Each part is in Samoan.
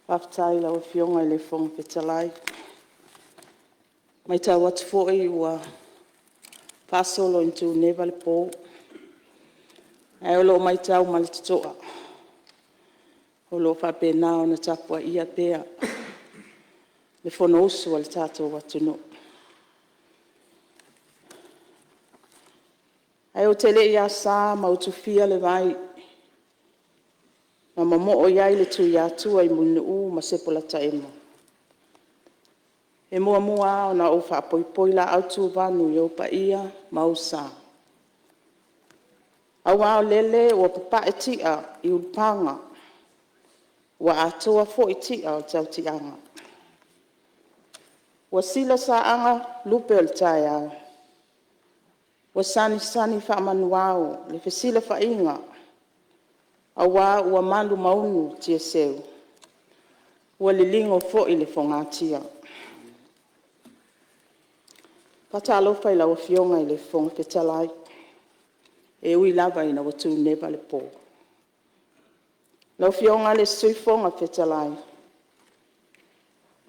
Faafetai i lau Afioga i le Fofoga Fetalai. E maitau atu foi ua faasolo ina tuneva le po, ae o lo o maitau ma le totoa o lo o faapena ona tapuaia pea le Fonousu a le tatou atunuu. Ae ou te le i asa ma utufia le vai na momoo i ai le Tuiatua i Mulinuu ma Sepolataemo, e muamua lava ona ou faapoipoi laau tuvanu i ou paia ma ou sa, aua o lele ua papae tia i ulupaga ua atoa foi tia o le tautiaga, ua silasaaga lupe o le taeao, ua sanisani faamanuao le fesilafaiga aua ua malu maunu tiaseu, ua liligo foi le fogatia. E faatalofa i lau Afioga i le Fofoga Fetalai, e ui lava ina ua tuneva le po. Lau Afioga i le Sui Fofoga Fetalai,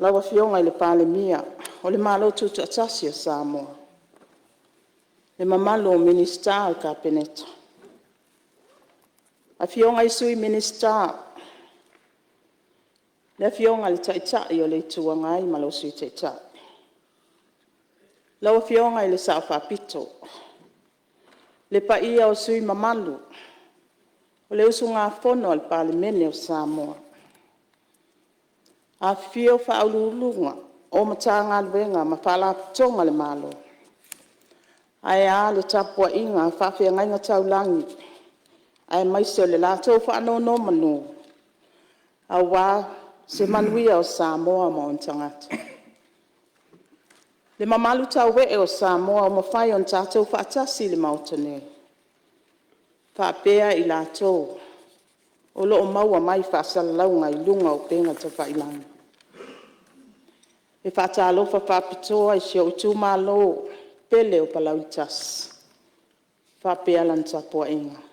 lau Afioga i le Palemia o le Malo Tutoatasi o Samoa, le mamalu o Minisita o le Kapeneta, Afioga i Sui Minisita, le Afioga i le Taitai o le Itu Agai ma lou Sui Taitai, lau Afioga i le Sao Faapito, le paia o sui usufono mamalu o le usugafono a le Palemene o Samoa. Afifio Ofisa Sili o Pulega o Matagaluega ma Faalapotopotoga a le Malo, ae a le tapuaiga a faafeagaiga taulagi aemaise o le latou faanonomanu aua se manuia o Samoa ma ona tagata. Le mamalu tauee o Samoa ua mafai ona tatou faatasi i le Maota nei, faapea i latou o lo o maua mai faasalalauga i luga o upega tafailagi. E faatalofa faapitoa i si ou itumalo pele o Palauli 1 faapea lana tapuaiga.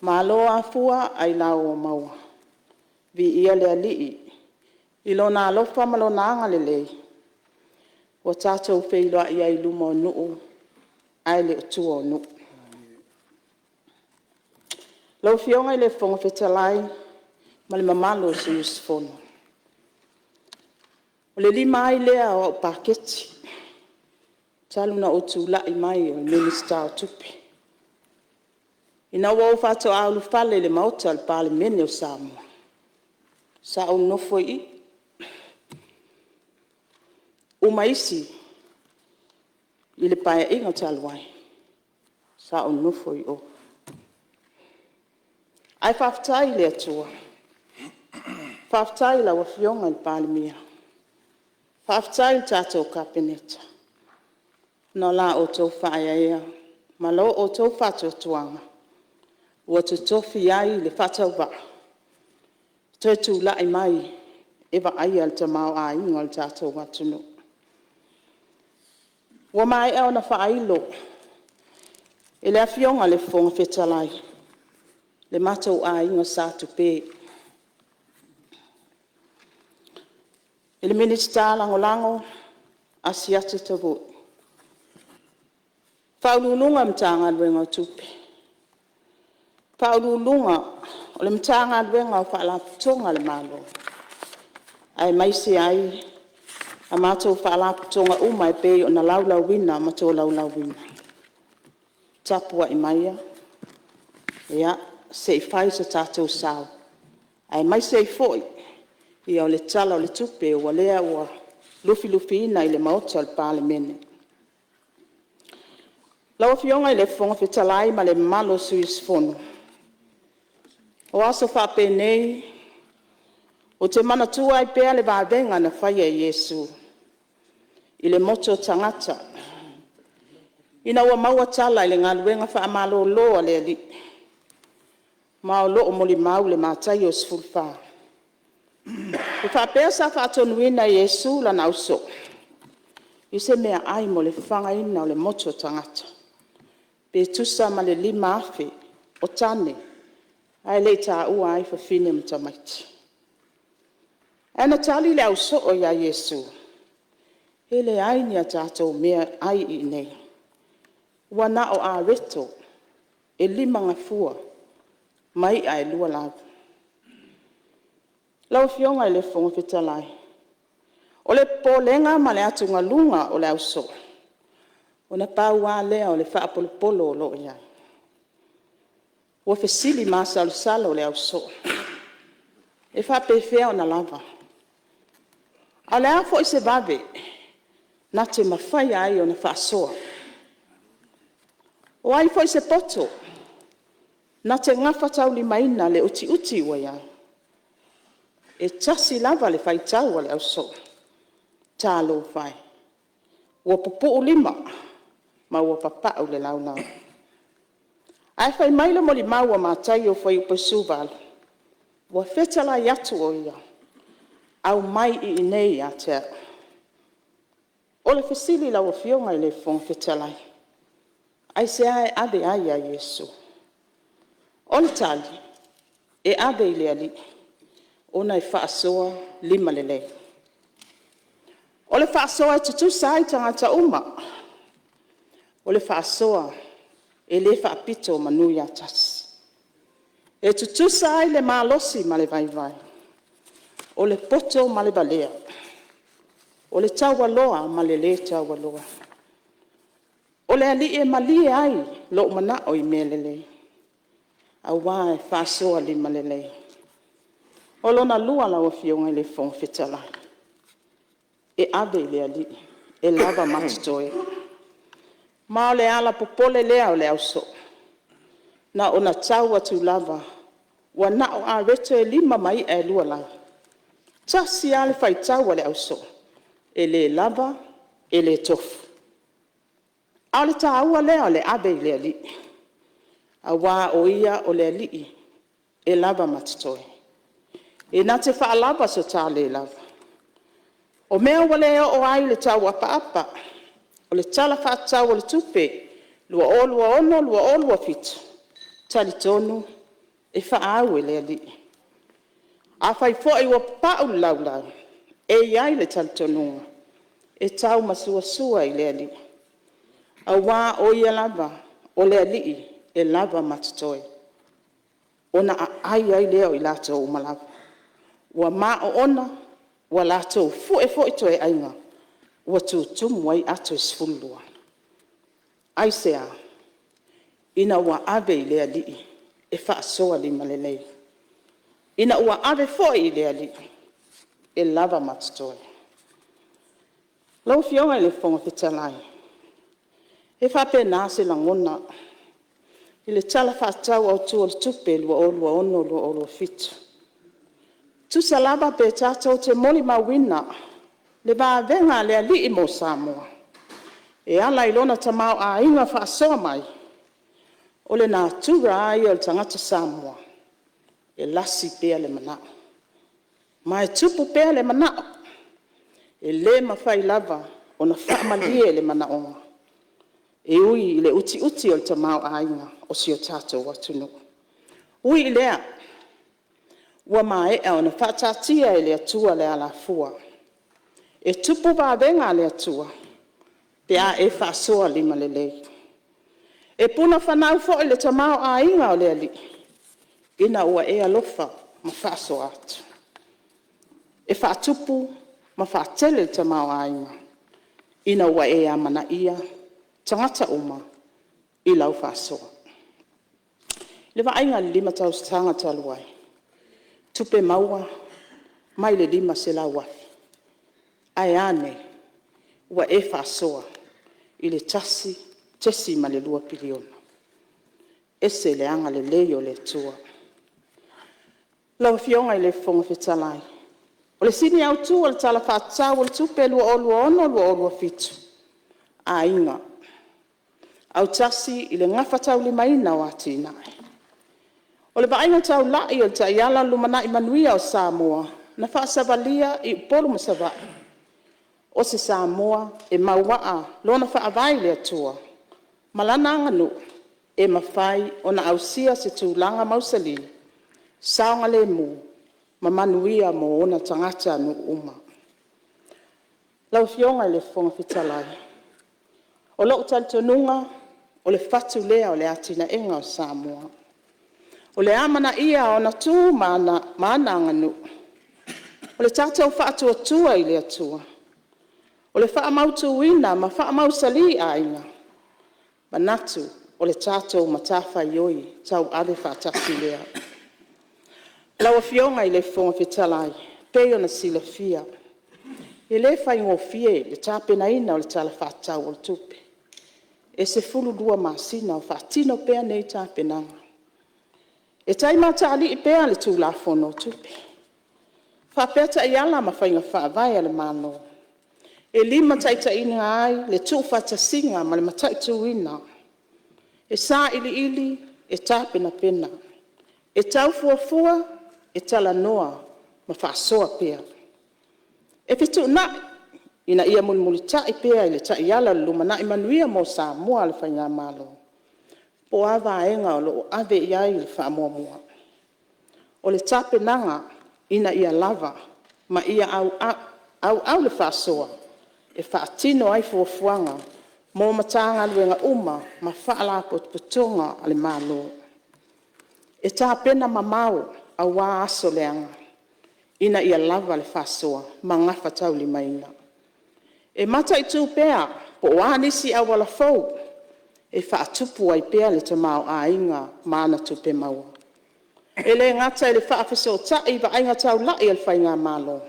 Malo afua ailao ua maua. Viia le Alii i Lona alofa ma Lona agalelei ua tatou feiloai ai i luma o nuu ae le o tua o nuu. Lau Afioga i le Fofoga Fetalai ma le mamalu o sui usufono, O le 5 ai lea o au Paketi talu ona ou tulai mai o le Minisita o Tupe. Ina ua ou faatoa ulufale i le Maota o le Palemene o Samoa, sa ou nofo i i, uma isi i le Paeaiga talu ai, sa ou nofo i o. Ae faafetai i le Atua, faafetai i lau Afioga i le Palemia, faafetai i le tatou Kapeneta ona o la outou faaeaea ma lo outou faatuatuaga ua totofi ai le faatauvaa e toe tulai mai e vaaia le tamaoaiga o le tatou atunuu. Ua maea ona faailo e le Afioga i le Fofoga Fetalai le matou aiga Sa Tupe. I le Minisita Lagolago Asiata Tavui, Ofisa Sili o Pulega o le Matagaluega o Tupe, Ofisa Sili o Pulega o le Matagaluega o Faalapotopotoga a le Malo, aemaise ai a matou Faalapotopotoga uma e pei ona laulauina ma tolaulauina. Tapuai maia se i fai so tatou sao, aemaise ai foi o le Tala o le Tupe o lea ua lufilufiina i le Maota o le Palemene. Lau Afioga i le Fofoga Fetalai ma le mamalu o sui usufono, o aso faapenei ou te manatua ai pea le vavega na faia e Iesu i le motu o tagata ina ua maua tala i le galuega faamalolo a le Alii, ma o lo o molimau le Mataio 14. E faapea sa faatonuina e Iesu lana ausoo i se meaai mo le fafagaina o le motu o tagata, pe tusa ma le 5,000 o tane, ae le i taua ai fafine ma tamaiti. Ae na tali le ausoo ia Iesu, “E leai ni a tatou meaai i inei, ua na o areto e 5 gafua ma i'a e 2 lau.” Lau Afioga i le Fofoga Fetalai, o le popolega ma le atugaluga o le ausoo, ona pau lava lea o le faapolopolo o lo o i ai. Ua fesili masalosalo le ausoo, e faapefea ona lava? A o le a foi se vave na te mafaia ai ona faasoa? O ai foi se poto na te gafataulimaina le utiuti ua i ai? E tasi lava le faitau a le ausoo, “Talofa e, ua pupuu lima ma ua papau le laulau.” Ae fai mai le molimau a Mataio Fuaiupu 18, ua fetalai atu o Ia, “Aumai i inei ia te au.” O le fesili i lau Afioga i le Fofoga Fetalai, aisea e ave ai ia Iesu? O le tali, e ave i le Alii ona e faasoa limalelei. O le faasoa e tutusa ai tagata uma. O le faasoa e le faapito manu ia tasi. E tutusa ai le malosi ma le vaivai. O le poto ma le valea. O le taualoa ma le le taualoa. O le Alii e malie ai lou manao i mea lelei, aua e faasoa limalelei. O lona lua lau Afioga i le Fofoga Fetalai, e ave i le Alii e lava ma totoe. Ma o le ala popole lea o le ausoo, na ona tau atu lava ua na o areto e 5 ma i'a e 2 lau. E tasi lava le faitau a le ausoo, e le lava e le tofu. A o le taua lea o le ave i le Alii, aua o Ia o le Alii e lava ma totoe. E na te faalava so ta le lava. O mea ua le oo ai le tauapaapa o le Tala Faatatau o le Tupe 2026/2027, e talitonu e faaau e le Alii. Afai foi ua papau le laulau, e i ai le talitonuga e taumazuazua i le Alii, aua o Ia lava o le Alii e lava ma totoe, ona aai ai lea o i latou uma lava. Ua ma oona ua latou fue foi toeaiga ua tutumu ai ato e 12. Aisea? Ina ua ave i le Alii e faasoa limalelei. Ina ua ave foi i le Alii e lava ma totoe. Lau Afioga i le Fofoga Fetalai, e faapena se lagona i le Tala Faatatau Autu o le Tupe 2026/2027. E tusa lava pe tatou te molimauina le vavega a le Alii mo Samoa e ala i lona tamaoaiga faasoa mai, o le natura lava ia o le tagata Samoa e lasi pea le manao. Ma e tupu pea le manao, e le mafai lava ona faamalie le manaoga e ui i le utiuti o le tamaoaiga o si o tatou atunuu. E ui i lea, ua maea ona faataatia e le Atua le alafua. E tupu vavega a le Atua pe a e faasoa limalelei. E puna fanau foi le tamaoaiga o le Alii ina ua e alofa ma faasoa atu. E faatupu ma faatele le tamaoaiga ina ua e amanaia tagata uma i lau faasoa. I le vaaiga i le 5 tausaga talu ai, tupe maua mai le $500,000 ae a nei? Ua e faasoa i le $1.2 piliona. E ese le agalelei o le Atua. Lau Afioga i le Fofoga Fetalai, o le sini autu o le Tala Faatatau o le Tupe 2026/2027, Aiga, autasi i le gafataulimaina o atinae. O le vaaiga taulai o le Taiala o le Lumanai Manuia o Samoa na faasavalia i Upolu ma Savaii, o se Samoa e mauaa lona faavae i le Atua ma lana aganuu e mafai ona ausia se tulaga mausali, saogalemu. ma manuia mo ona tagatanuu uma. Lau Afioga i le Fofoga Fetalai, o lou talitonuga o le fatu lea o le atinaeina o Samoa. O le amanaia o ana tu ma ana aganuu. O le tatou faatuatua i le Atua. O le faamautuina ma faamausali aiga. E manatu o le tatou matafaioi tauave faatasi lea. Lau Afioga i le Fofoga Fetalai, e pei ona silafia e le faigofie le tapenaina o le Tala Faatatau o le Tupe. E 12 masina o faatino pea nei tapenaga. E taimatalii pea le Tulafono o Tupe, faapea taiala ma faiga faavae a le Malo e limataitaiina ai le tuufaatasiga ma le mataituina. E sailiili, e tapenapena, e tau fuafua, e talanoa ma faasoa pea. E fetuunai ina ia mulimulitai pea i le taiala o le lumanai manuia mo Samoa a le Faigamalo, po o a vaega o lo o ave i ai le faamuamua. O le tapenaga ina ia lava ma ia auau le faasoa e faatino ai fuafuaga mo Matagaluega uma ma Faalapotopotoga a le Malo. E tapena mamao aua aso leaga ina ia lava le faasoa ma gafataulimaina. E mataitu pea po o a nisi auala fou e faatupu ai pea le tamaoaiga ma ana tupe maua. E le gata i le faafesootai i vaaiga taulai a le Faigamalo,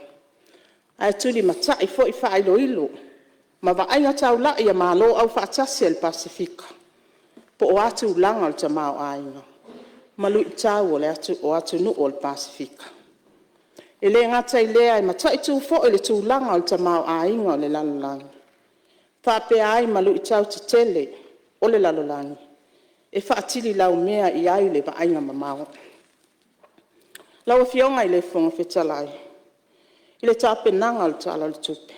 ae tulimatai foi faailoilo ma vaaiga taulai a Malo Aufaatasi a le Pasefika, po o a tulaga o le tamaoaiga ma luitau o atunuu o le Pasefika. E le gata i lea, e mataitu foi le tulaga o le tamaoaiga o le lalolagi, faapea ai ma luitau tetele o le lalolagi e faatililaumea i ai le vaaiga mamao. Lau Afioga i le Fofoga Fetalai, i le tapenaga o le Tala o le Tupe,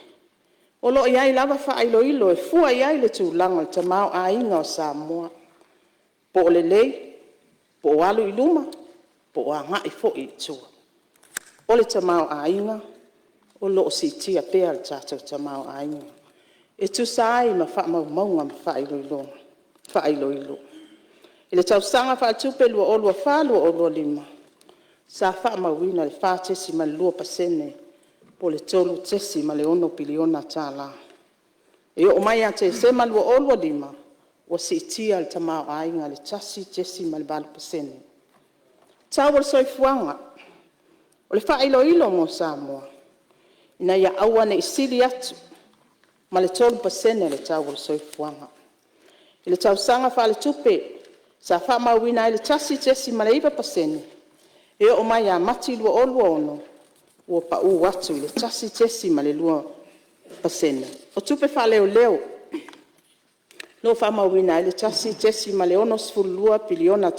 o lo o i ai lava faailoilo e fua i ai le tulaga o le tamaoaiga o Samoa, po o lelei, po o alu i luma, po o agai foi i tua. O le tamaoaiga, o lo o siitia pea le tatou tamaoaiga e tusa ai ma faamaumauga ma faailoilo. I le tausaga faaletupe 2024/2025 sa faamauina le 4.2% po o le $3.6 piliona. E oo mai ia Tesema 2025, ua siitia le tamaoaiga i le 1.8%. Tau o le soifuaga. O le faailoilo mo Samoa, ina ia aua ne i sili atu ma le 3% le tau o le soifuaga. I le tausaga faaletupe sa faamauina ai le 1.9% e oo mai ia Mati 2026, ua pau atu i le 1.2%. O tupe faaleoleo o lo o faamauina ai le $1.62 piliona.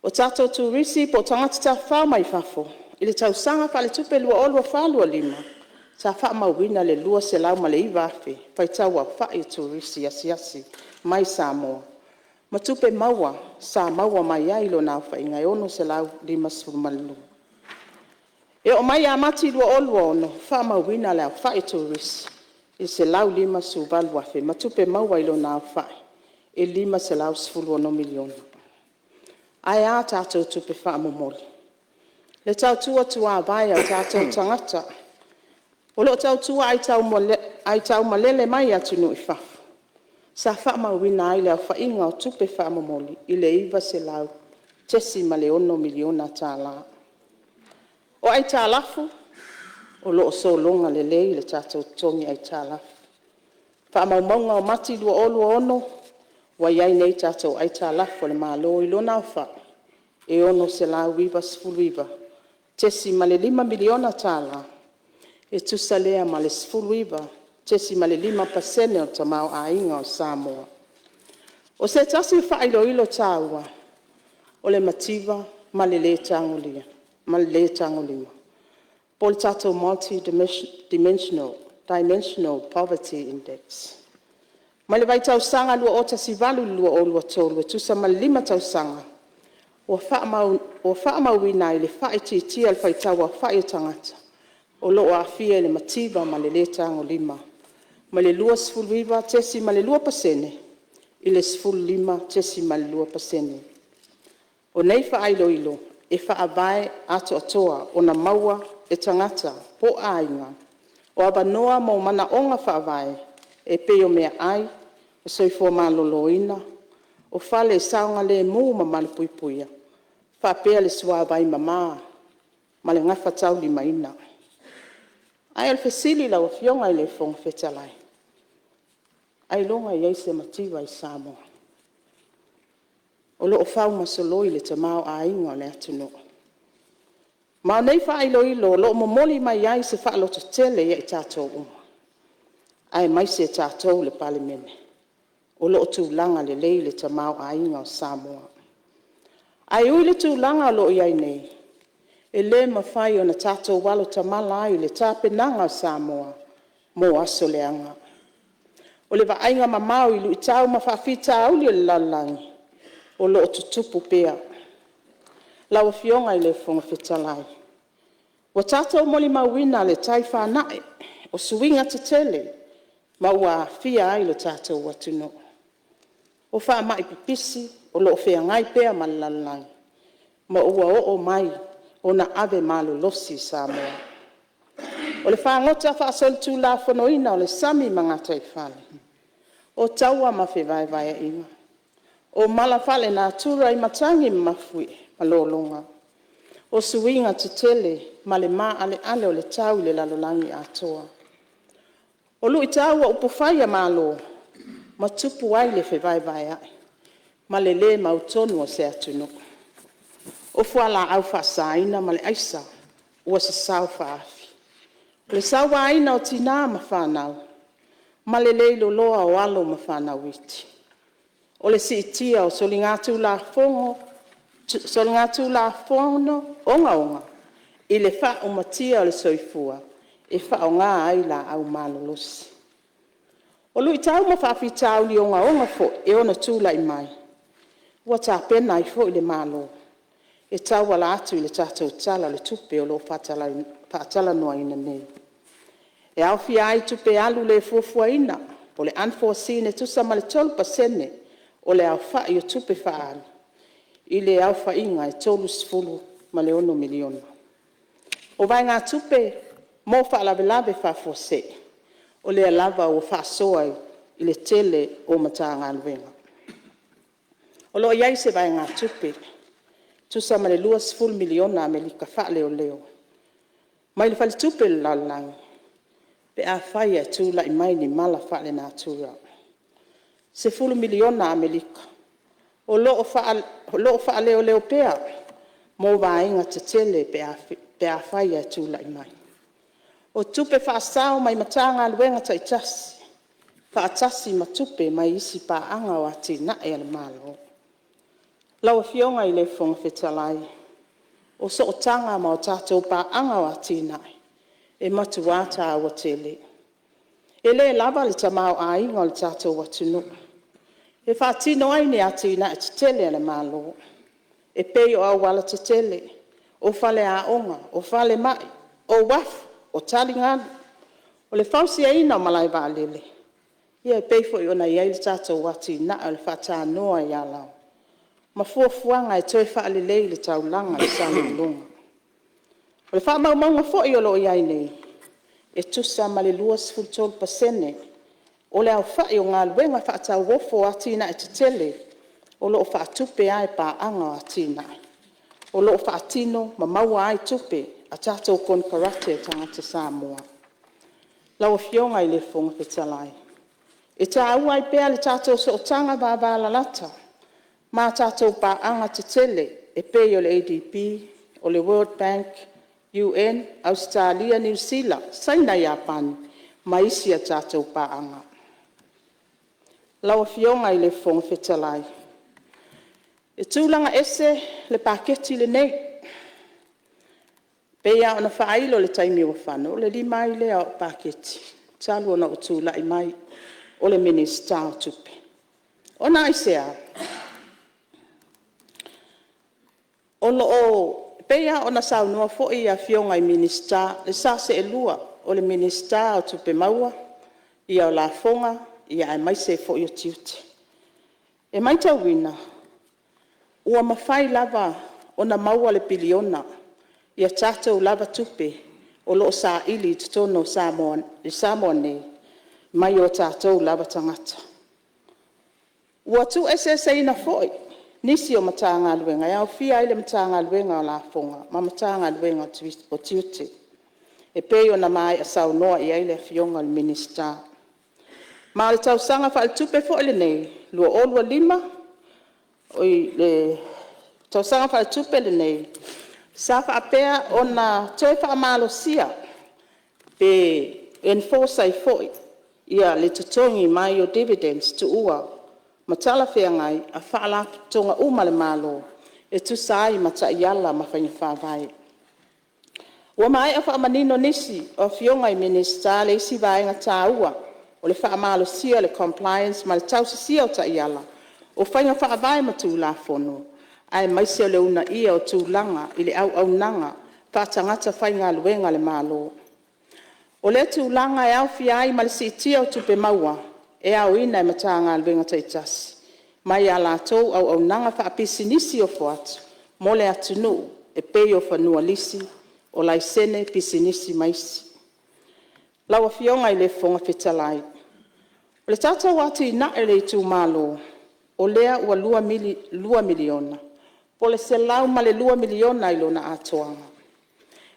O tatou Turisi po o tagata tafafao mai fafo i le tausaga faaletupe 2024/2025, sa faamauina le 209,000 faitau aofai o Turisi asiasi mai i Samoa ma tupe maua sa maua mai ai i lona aofaiga e $652. E oo mai ia Mati 2026, ua faamauina le aofai o Turisi e 158,000 ma tupe maua i lona aofai e $516 miliona. Ae a tatou tupe faamomoli? Le tautua tuavae a o tatou tagata o lo o tautua aitaumalele mai atunuu i fafo, sa faamauina ai le aofaiga o tupe faamomoli i le $900.6 miliona. O aitalafu, o lo o sologa lelei le tatou totogi aitalafu. O faamaumauga o Mati 2026, ua i ai nei tatou aitalafu a le Malo i lona aofai e $699.5 miliona, e tusa lea ma le 19.5% o le tamaoaiga o Samoa. O se tasi o faailoilo taua, o le mativa ma le le tagolima po o le tatou multi dimensional poverty index. Mai le vaitausaga 2018 i le 2023 e tusa ma le 5 tausaga, Ua faamauina ai le faaitiitia o le faitauaofai o tagata o lo o aafia i le Mativa ma le le tagolima mai le 29.2% i le 15.2%. O nei faailoilo e faavae atoatoa ona maua e tagata po o aiga o avanoa mo manaoga faavae e pei o meaai, o soifua maloloina, o fale e saogalemu ma malupuipuia, faapea le suavai mama ma le gafataulimaina. Ae o le fesili i lau Afioga i le Fofoga Fetalai, ailoga e i ai se mativa i Samoa? O lo o faumasoloi le tamaoaiga o le atunuu. Ma o nei faailoilo o lo o momoli mai ai se faalototele ia i tatou uma, aemaise tatou le Palemene, o lo o tulaga lelei le tamaoaiga o Samoa. Ae ui i le tulaga o lo o i ai nei, e le mafai ona tatou alo tamala ai i le tapenaga a Samoa mo aso leaga. O le vaaiga mamao i luitau ma faafitauli o le lalolagi o lo o tutupu pea. Lau Afioga i le Fofoga Fetalai, ua tatou molimauina le tai fanae o suiga tetele ma ua aafia ai lo tatou atunuu. O faamai pipisi o lo o feagai pea ma le lalolagi ma ua oo mai ona ave malolosi i Samoa. O le fagota faasolitulafonoina o le sami ma gataifale, o taua ma fevaevaeaiga, o mala faalenatura i matagi ma mafuie ma lologa, o suiga tetele ma le maaleale o le tau i le lalolagi atoa. O luitau o upufai a Malo ma tupu ai le fevaevaeai ma le le mautonu o se atunuu. O fualaau faasaina ma le aisa ua sasao faaafi. O le sauaina o tina ma fanau ma le leiloloa o alo ma fanau iti. O le siitia o soligatulafono ogaoga i le faaumatia o le soifua e faaaoga ai laau malolosi. O luitau ma faafitauli ogaoga foi e ono tulai mai, ua tapena ai foi le Malo e tauala atu i le tatou Tala o le Tupe o lo o faatalanoaina nei. E aofia ai tupe alu le fuafuaina po o le unforeseen e tusa ma le 3% o le aofai o tupe faaalu i le aofaiga e $36 miliona. O vaegatupe mo faalavelave faafuasei, o lea lava ua faasoa i le tele o Matagaluega. O lo o i ai se vaegatupe e tusa ma le $20 miliona Amerika faaleoleo mai le Faletupe o le Lalolagi pe afai e tulai mai ni mala faalenatura. E $10 miliona Amerika o lo o faaleoleo pea mo vaega tetele pe afai e tulai mai. O tupe faasao mai Matagaluega taitasi faatasi ma tupe mai isi paaga o atinae a le Malo. Lau Afioga i le Fofoga Fetalai, o sootaga ma tatou paaga o atinae e matua taua tele. E le lava le tamaoaiga o le tatou atunuu e faatino ai ni atinae tetele a le Malo e pei o aualatetele, o faleaoga, o falemai, o uafu, o taligalu, o le fausiaina o malaevaalele, e pei foi ona i ai le tatou atinae o le faatanoa i Alaoa ma fuafuaga e toe faalelei le taulaga i Salelologa. O faamaumauga foi o lo o i ai nei, e tusa ma le 23% o le aofai o galuega faatauofo o atinae tetele o lo o faatupe lava e paaga o atinae, o lo o faatino ma maua ai tupe a tatou konekarate a tagata Samoa. Lau Afioga i le Fofoga Fetalai, e taua ai pea le tatou sootaga vavalalata ma tatou paaga tetele e pei o le ADB, o le World Bank, UN, Ausetalia, Niu Sila, Saina, Iapani ma isi a tatou paaga. Lau Afioga i le Fofoga Fetalai, e tulaga ese le Paketi lenei, e pei lava ona faailo i le taimi ua fano, o le 5 ai lea o au Paketi talu ona ou tulai mai o le Minisita o Tupe. Ona aisea? E pei lava ona saunoa foi Afioga i Minisita, le sa seelua o le Minisita o Tupe Maua, o Lafoga aemaise ai foi o Tiute. E matauina ua mafai lava ona maua le piliona i tatou lava tupe o lo o saili i totonu o Samoa nei mai o tatou lava tagata. Ua tuueseeseina foi nisi o Matagaluega e aofia ai le Matagaluega o Lafoga ma Matagaluega o Tiute e pei ona maea saunoa i ai le Afioga i le Minisita. Ma o le tausaga faaletupe foi lenei 2025/le tausaga faaletupe lenei sa faapea ona toe faamalosia pe enforce ai foi le totogi mai o dividends tuua ma talafeagai a Faalapotopotoga uma a le Malo e tusa ai ma taiala ma faiga faavae. Ua maea faamanino nisi o Afioga i Minisita le isi vaega taua o le faamalosia o le compliance ma le tausisia o taiala o faiga faavae ma Tulafono aemaise o le uunaia o tulaga i le auaunaga faatagata faigaluega a le Malo. O lea tulaga e aofia ai ma le siitia o tupe maua e aoina e Matagaluega taitasi mai a latou auaunaga faapisinisi ofo atu mo le atunuu e pei o fanua lisi, o laisene pisinisi ma isi. Lau Afioga i le Fofoga Fetalai, o le tatou atinae o le Itumalo o lea ua $2 miliona po o le $102 miliona i lona atoaga.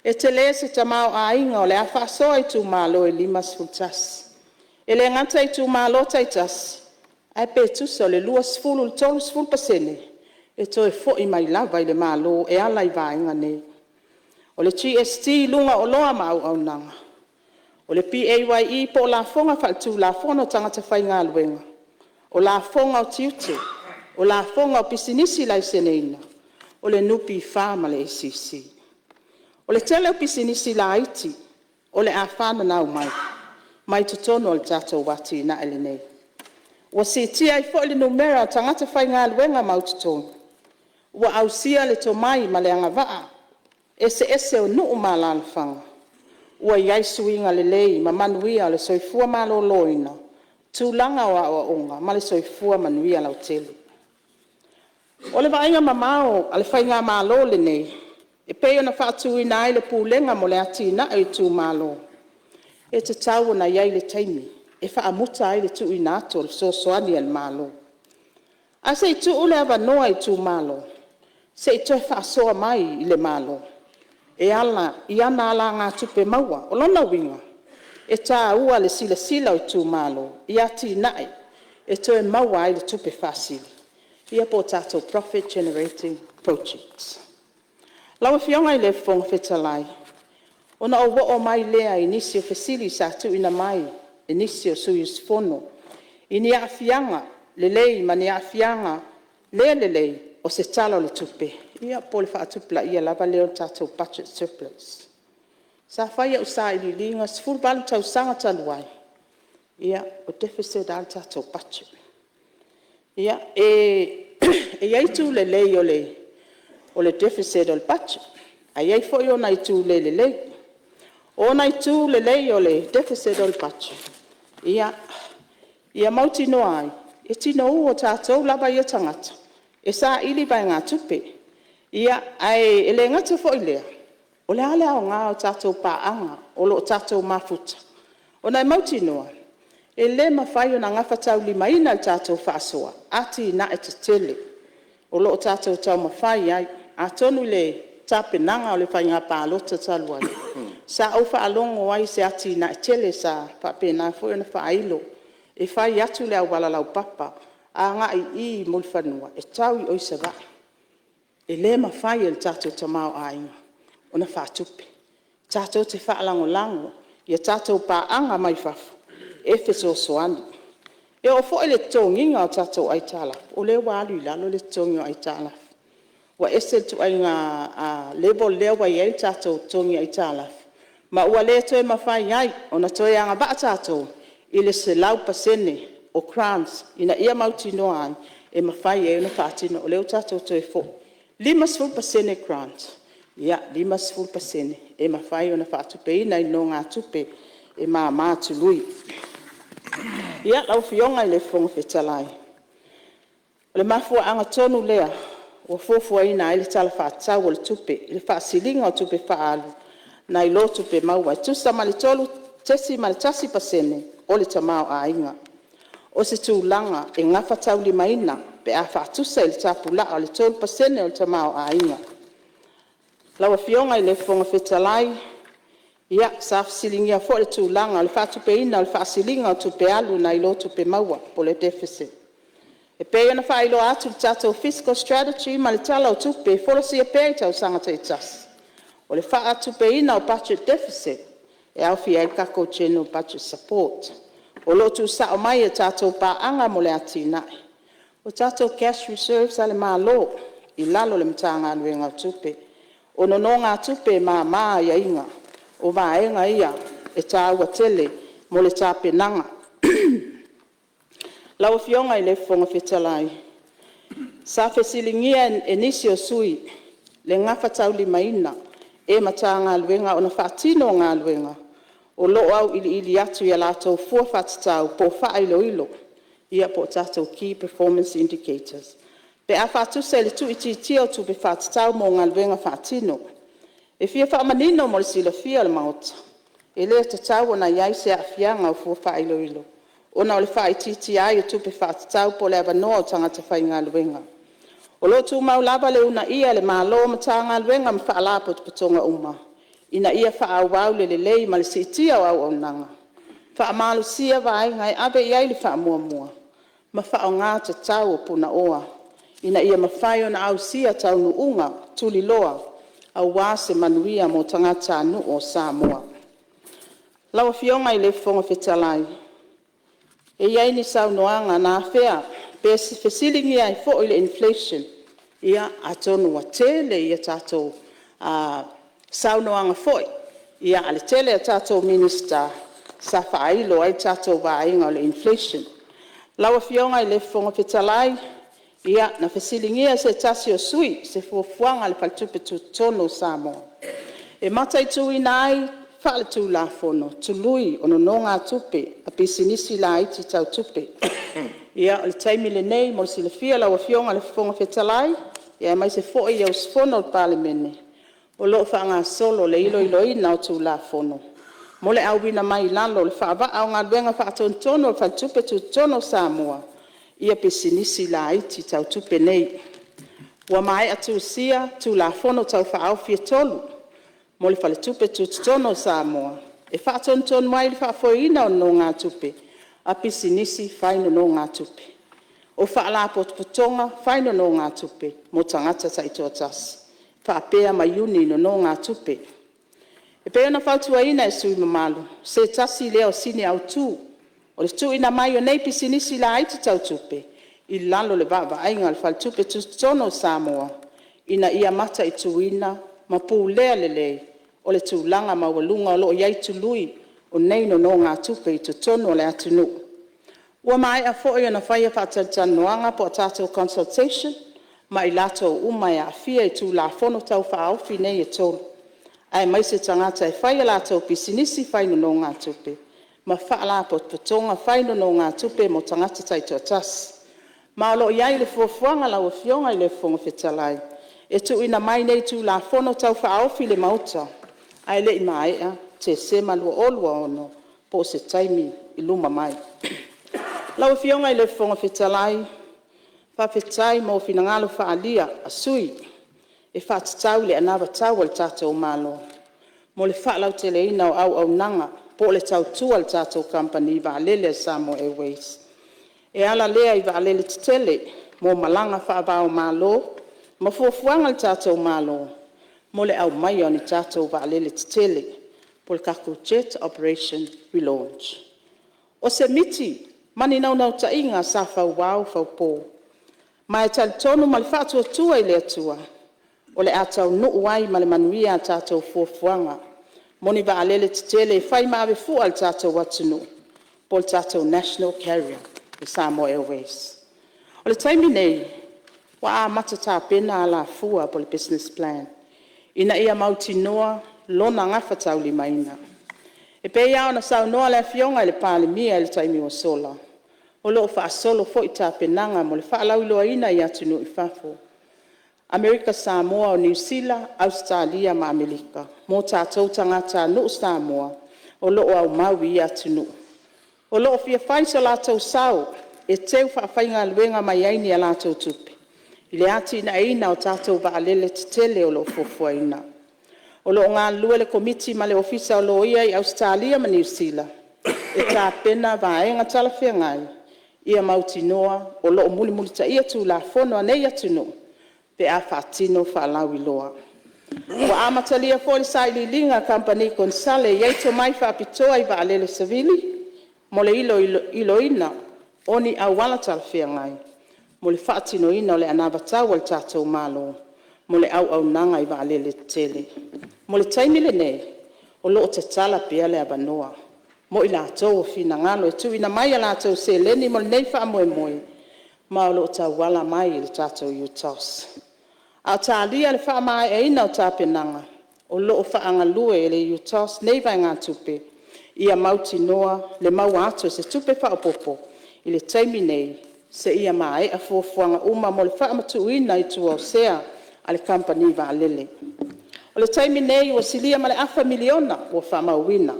E tele se tamaoaiga o le a faasoa i Itumalo e 51. E le gata i Itumalo taitasi ae pe tusa o le 20 i le 30% e toe foi mai lava i le Malo e ala i vaega nei. O le GST i luga o oloa ma auaunaga, o le PAYE po o lafoga faatulafono a tagata faigaluega, o lafoga o tiute, o lafoga o pisinisi laiseneina, o le NPF ma le ACC. O le tele o pisinisi laiti o le a fananau mai mai totonu o le tatou atinae lenei. Ua siitia ai foi le numera o tagata faigaluega mautotogi, ua ausia le tomai ma le agavaa eseese o nuu ma alalafaga, ua i ai suiga lelei ma manuia o le soifua maloloina, tulaga o aoaoga ma le soifua manuia lautele. O le vaaiga mamao a le Faigamalo lenei e pei ona faatuina ai le Pulega mo le Atinae o Itumalo, e tatau ona i ai le taimi e faamuta ai le tuuina atu o le fesoasoani a le Malo, ae se i tuu le avanoa i Itumalo se i toe faasoa mai i le Malo e ala i ana alagatupe maua. O lona uiga e taua le silasila o Itumalo i atinae e toe maua ai le tupe faasili po o tatou profit generating projects. Lau Afioga i le Fofoga Fetalai, ona ou oo mai lea i nisi o fesili sa tuuina mai e nisi o sui usufono i ni aafiaga lelei ma ni aafiaga le lelei o se Tala o le Tupe po o le faatupulaia lava lea o le tatou budget surplus. Sa fai au sailiiliga, 18 tausaga talu ai, o deficit lava le tatou budget. E i ai itu lelei o le deficit o le budget ae i ai foi ona itu le lelei. O ona itu lelei o le deficit o le budget, ia mautinoa ai e tinou o tatou lava ia tagata e saili vaegatupe. Ae le gata foi i lea, o le a le aoga o tatou paaga o lo o tatou mafuta, ona e mautinoa e le mafai ona gafataulimaina e le tatou faasoa atinae tetele o lo o tatou taumafai i ai. Atonu i le tapenaga o le faiga palota talu ai, sa ou faalogo ai i se atinae tele sa faapena foi ona faailo, e fai atu le auala laupapa agai i Mulifanua e tau i o i Savaii. E le mafai e le tatou tamaoaiga ona faatupe. Tatou te faalagolago i a tatou paaga mai fafo e fesoasoani. E oo foi i le totogiina o tatou aitalafu, o lea ua alu i lalo le totogi o aitalafu. Ua ese le ituaiga level lea ua i ai le tatou totogi aitalafu, ma ua le toe mafai ai ona toe agavaa tatou i le 100% o grants ina ia mautinoa ai e mafai ai ona faatino. O lea ua tatou toe foi 50% grant, 50% e mafai ona faatupeina i nonogatupe e mama tului. Lau Afioga i le Fofoga Fetalai, o le mafuaaga tonu lea ua fuafuaina ai le Tala Faatatau o le Tupe i le faasiliga o tupe faaalu nai lo tupe maua e tusa ma le 3.1% o le tamaoaiga. O se tulaga e gafataulimaina pe a faatusa i le tapulaa o le 3% o le tamaoaiga. Lau Afioga i le Fofoga Fetalai, sa fesiligia foi le tulaga o le faatupeina o le faasiliga o tupe alu nai lo tupe maua po o le deficit. E pei ona faailoa atu i le tatou fiscal strategy ma le Tala o Tupe e folasia pea i tausaga taitasi, o le faatupeina o budget deficit e aofia ai le tatou general budget support. O lo o tuusao mai e tatou paaga mo le atinae o tatou cash reserves a le Malo i lalo o le Matagaluega o Tupe. O nonogatupe e mama aiaiga, o vaega ia e taua tele mo le tapenaga. Lau Afioga i le Fofoga Fetalai, sa fesiligia e nisi o sui usufono le gafataulimaina e Matagaluega ona faatino galuega o lo o auiliili atu ia latou fua faatatau po o faailoilo po o tatou key performance indicators, pe a faatusa i le tuuitiitia o tupe faatatau mo galuega faatino. E fia faamanino mo le silafia e le Maota, e le tatau ona i ai se aafiaga o fua faailoilo ona o le faaitiitia ai o tupe faatatau po o le avanoa o tagata faigaluega. O lo o tumau lava le uunaia e le Malo o Matagaluega ma Faalapotopotoga uma ina ia faaauau le lelei ma le siitia o auaunaga, faamalosia vaega e ave i ai le faamuamua ma faaaoga tatau o punaoa ina ia mafai ona ausia taunuuga tuliloa aua se manuia mo tagatanuu o Samoa. Lau Afioga i le Fofoga Fetalai, e i ai ni saunoaga na afea pe fesiligia ai foi le inflation. Ia, atonu ua tele a tatou saunoaga foi a le tele o tatou Minisita sa faailo ai le tatou vaaiga o le inflation. Lau Afioga i le Fofoga Fetalai, na fesiligia e se tasi o sui usufono se fuafuaga a le Faletupe Tutotonu o Samoa e mataituina ai faaletulafono tului o nonogatupe a pisinisi laiti tau tupe. O le taimi lenei mo le silafia e lau Afioga i le Fofoga Fetalai aemaise foi sui usufono o le Palemene, o lo o faagasolo le iloiloina o Tulafono mo le auina mai i lalo o le faavaa o galuega faatonutonu a le Faletupe Tutotonu o Samoa pisinisi laiti tau tupe nei. Ua maea tusia Tulafono Tau Faaofi e 3 mo le Faletupe Tutotonu o Samoa e faatonutonu ai le faafoeina o nonogatupe a pisinisi fai nonogatupe. O Faalapotopotoga fai nonogatupe mo tagata taitoatasi faapea ma iuni nonogatupe. E pei ona fautuaina e sui usufono mamalu, o se tasi lea o sini autu o le tuuina mai o nei pisinisi laiti tau tupe i lalo o le vaavaaiga a le Faletupe Tutotonu o Samoa, ina ia mataituina ma pulea lelei o le tulaga maualuga o lo o i ai tului o nei nonogatupe i totonu o le atunuu. Ua maea foi ona faia faatalatalanoaga po o tatou consultation ma i latou uma e aafia i Tulafono Tau Faaofi nei e 3, aemaise tagata e fai a latou pisinisi fai nonogatupe ma Faalapotopotoga fai nonogatupe mo tagata taitoatasi. Ma o lo o i ai le fuafuaga lau Afioga i le Fofoga Fetalai, e tuuina mai nei Tulafono Tau Faaofi i le Maota ae le i maea Tesema 2026 po o se taimi i luma mai. Lau Afioga i le Fofoga Fetalai, faafetai mo finagalo faaalia a sui usufono e faatatau i le anavatau a le tatou Malo mo le faalauteleina o auaunaga po o le tautua a le tatou Kamupani Vaalele a le Samoa Airways. E ala lea i vaalele tetele mo malaga faava-o-Malo ma fuafuaga a le tatou Malo mo le aumaia o ni tatou vaalele tetele po o le tatou Jet Operation Relaunch. O se miti ma ni naunautaiga sa fauao faupo ma e talitonu ma le faatuatua i le Atua o le a taunuu ai ma le manuia a tatou fuafuaga mo ni vaalele tetele e fai ma avefua a le tatou atunuu po o le tatou National Carrier o le Samoa Airways. O le taimi lenei, Ua amata tapena alafua po o le business plan ina ia mautinoa lona gafataulimaina. E pei lava ona saunoa le Afioga i le Palemia i le taimi ua sola, o lo o faasolo foi tapenaga mo le faalauiloaina i atunuu i fafo, Amerika Samoa, Niu Sila, Ausetalia ma Amerika mo tatou tagatanuu Samoa o lo o aumau i ia atunuu, o lo o fia fai so latou sao e teu faafaigaluega mai ai ni a latou tupe i le atinaeina o tatou vaalele tetele o lo o fuafuaina. O lo o galulue le Komiti ma le Ofisa o Loia i Ausetalia ma Niu Sila e tapena vaega talafeagai ia mautinoa o lo o mulimulitaia Tulafono a nei atunuu pe a faatino faalauiloa. Ua amatalia foi le sailiiliga a kamupani konesale e i ai tomai faapitoa i vaalele savili mo le iloiloina o ni auala talafeagai mo le faatinoina o le anavatau a le tatou Malo mo le auaunaga i vaalele tetele. Mo le taimi lenei, o lo o tatala pea le avanoa mo i latou o finagalo e tuuina mai a latou seleni mo lenei faamoemoe, ma o lo o tauala mai i le tatou UTOS. A o talia le faamaeaina o tapenaga, o lo o faagalue e le UTOS nei vaegatupe ia mautinoa le maua atu o se tupe faaopoopo i le taimi nei seia maea fuafuaga uma mo le faamatuuina i tua o sea a le kamupani vaalele. O le taimi nei ua silia ma le afa miliona ua faamauina,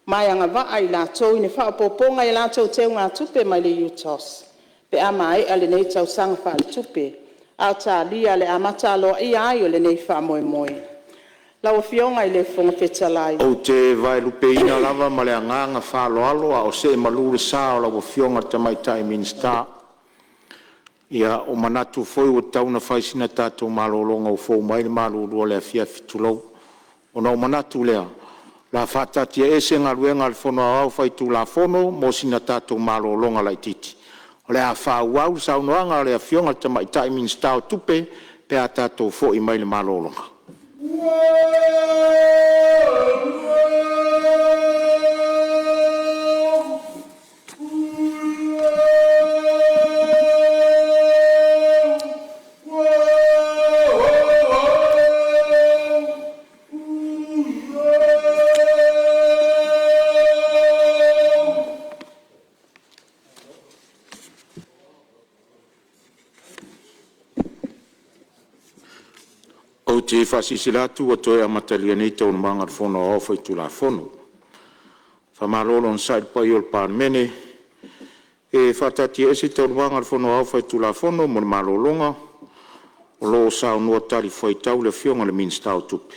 ma e agavaa i latou i ni faaopoopoga i a latou teugatupe mai le UTOS pe a maea lenei tausaga faaletupe, a o talia le amata aloaia ai o lenei faamoemoe. Lau Afioga i le Fofoga Fetalai… Ou te vaelupeina lava ma le agaga faaaloalo a o see malu le sa o lau Afioga i le Tamaitai Minisita. Ua manatu foi ua tatau ona fai sina tatou malologa ua fou mai le malulu o le afiafi, tulou. Ona ou manatu lea, o le a faataatiaese Galuega a le Fono Aoao Faitulafono mo sina tatou malologa laitiiti. O le a faaauau le saunoaga a le Afioga i le Tamaitai Minisita o Tupe pe a tatou foi mai le malologa. Ou te faasilasila atu ua toe amatalia nei Taualumaga a le Fono Aoao Faitulafono. Faamalo le onosai i le paia o le Palemene. E faataatiaese Taualumaga a le Fono Aoao Faitulafono mo le malologa o lo o saunoa talifuaitau le Afioga i le Minisita o Tupe.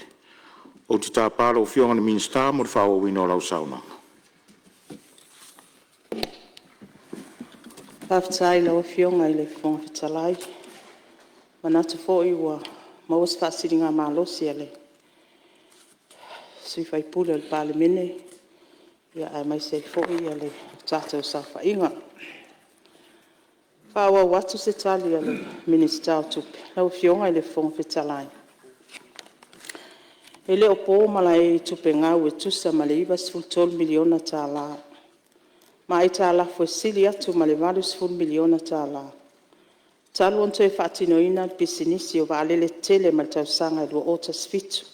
Ou te tapa lau Afioga i le Minisita mo le faaauauina o lau saunoaga. Faafetai i lau Afioga i le Fofoga Fetalai. E manatu foi ua maua se faasiligamalosi e sui usufono o le Palemene aemaise ai foi le tatou saofaiga. E faaauau atu se tali a le Minisita o Tupe. Lau Afioga i le Fofoga Fetalai, e le o po malae i tupe gau e tusa ma le $93 miliona ma aitalafu e sili atu ma le $80 miliona talu ona toe faatinoina le pisinisi o vaalele tetele mai le tausaga 2017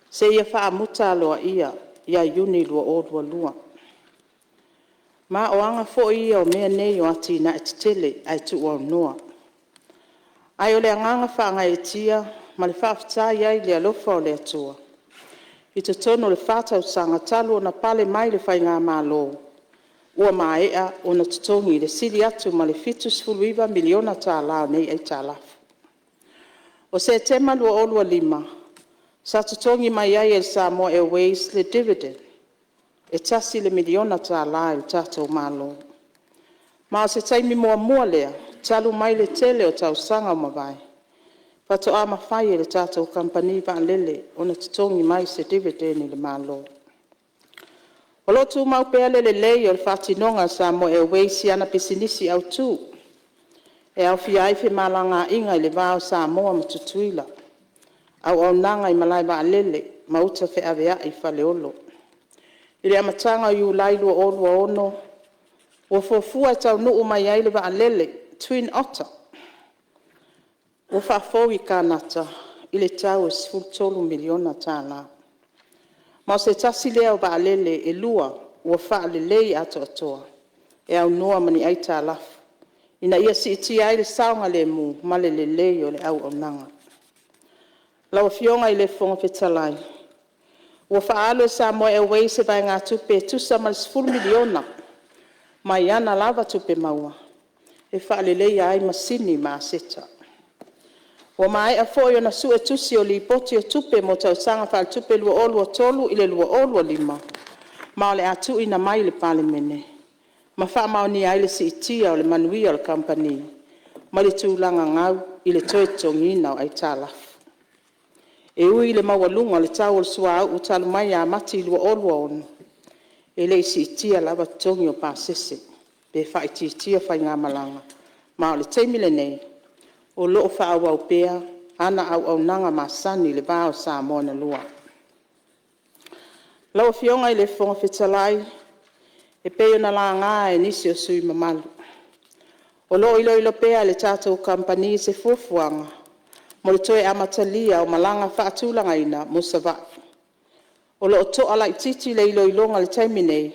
seia faamuta aloaia ia Iuni 2022. Ma o aga foi ia o mea nei o atinae tetele ae tuuaunoa. Ae o le agaga faagaeetia ma le faafetai ai i le alofa o le Atua i totonu o le fa tausaga talu ona pale mai le faigamalo, ua maea ona totogi le sili atu ma le $79 miliona o nei aitalafu. O Setema 2025 sa totogi mai ai e le Samoa Airways le dividend e $1 miliona i le tatou Malo. Ma o se taimi muamua lea talu mai le tele o tausaga ua mavae, faatoa mafai e le tatou Kamupani Vaalele ona totogi mai se dividend i le Malo. O lo o tumau pea le lelei o le faatinoga a le Samoa Airways i ana pisinisi autu, e aofia ai femalagaaiga i le va o Samoa ma Tutuila, auaunaga i malae vaalele ma uta feaveai i Faleolo. I le amataga o Iulai 2026, ua fuafua e taunuu mai ai le vaalele Twin Otter. ua faafou i Kanata i le tau e $13 miliona. Ma o se tasi lea o vaalele e lua ua faalelei atoatoa e aunoa ma ni aitalafu, ina ia siitia ai le saogalemu ma le lelei o le auaunaga. Lau Afioga i le Fofoga Fetalai, ua faaalu e Samoa Airways se vaegatupe e tusa ma le $10 miliona mai ana lava tupe maua e faaleleia ai masini ma aseta. Ua maea foi ona suetusi o Lipoti o Tupe mo tausaga faaletupe 2023/2024 ma o le a tuuina mai i le Palemene ma faamaonia ai le siitia o le manuia o le kamupani mai le tulaga gau i le toe totogiina o aitalafu. E ui i le maualuga o le tau o le suauu talu mai ia Mati 2026, e le i siitia lava totogi o pasese pe faaitiitia faigamalaga. Ma o le taimi lenei, o lo o faaauau pea ana auaunaga masani i le va o Samoa na lua. Lau Afioga i le Fofoga Fetalai, e pei ona laga e nisi o sui usufono mamalu, o lo o iloilo pea e le tatou Kamupani se fuafuaga mo le toe amatalia o malaga faatulagaina mo Savaii. O lo o to'a laitiiti le iloiloga i le taimi nei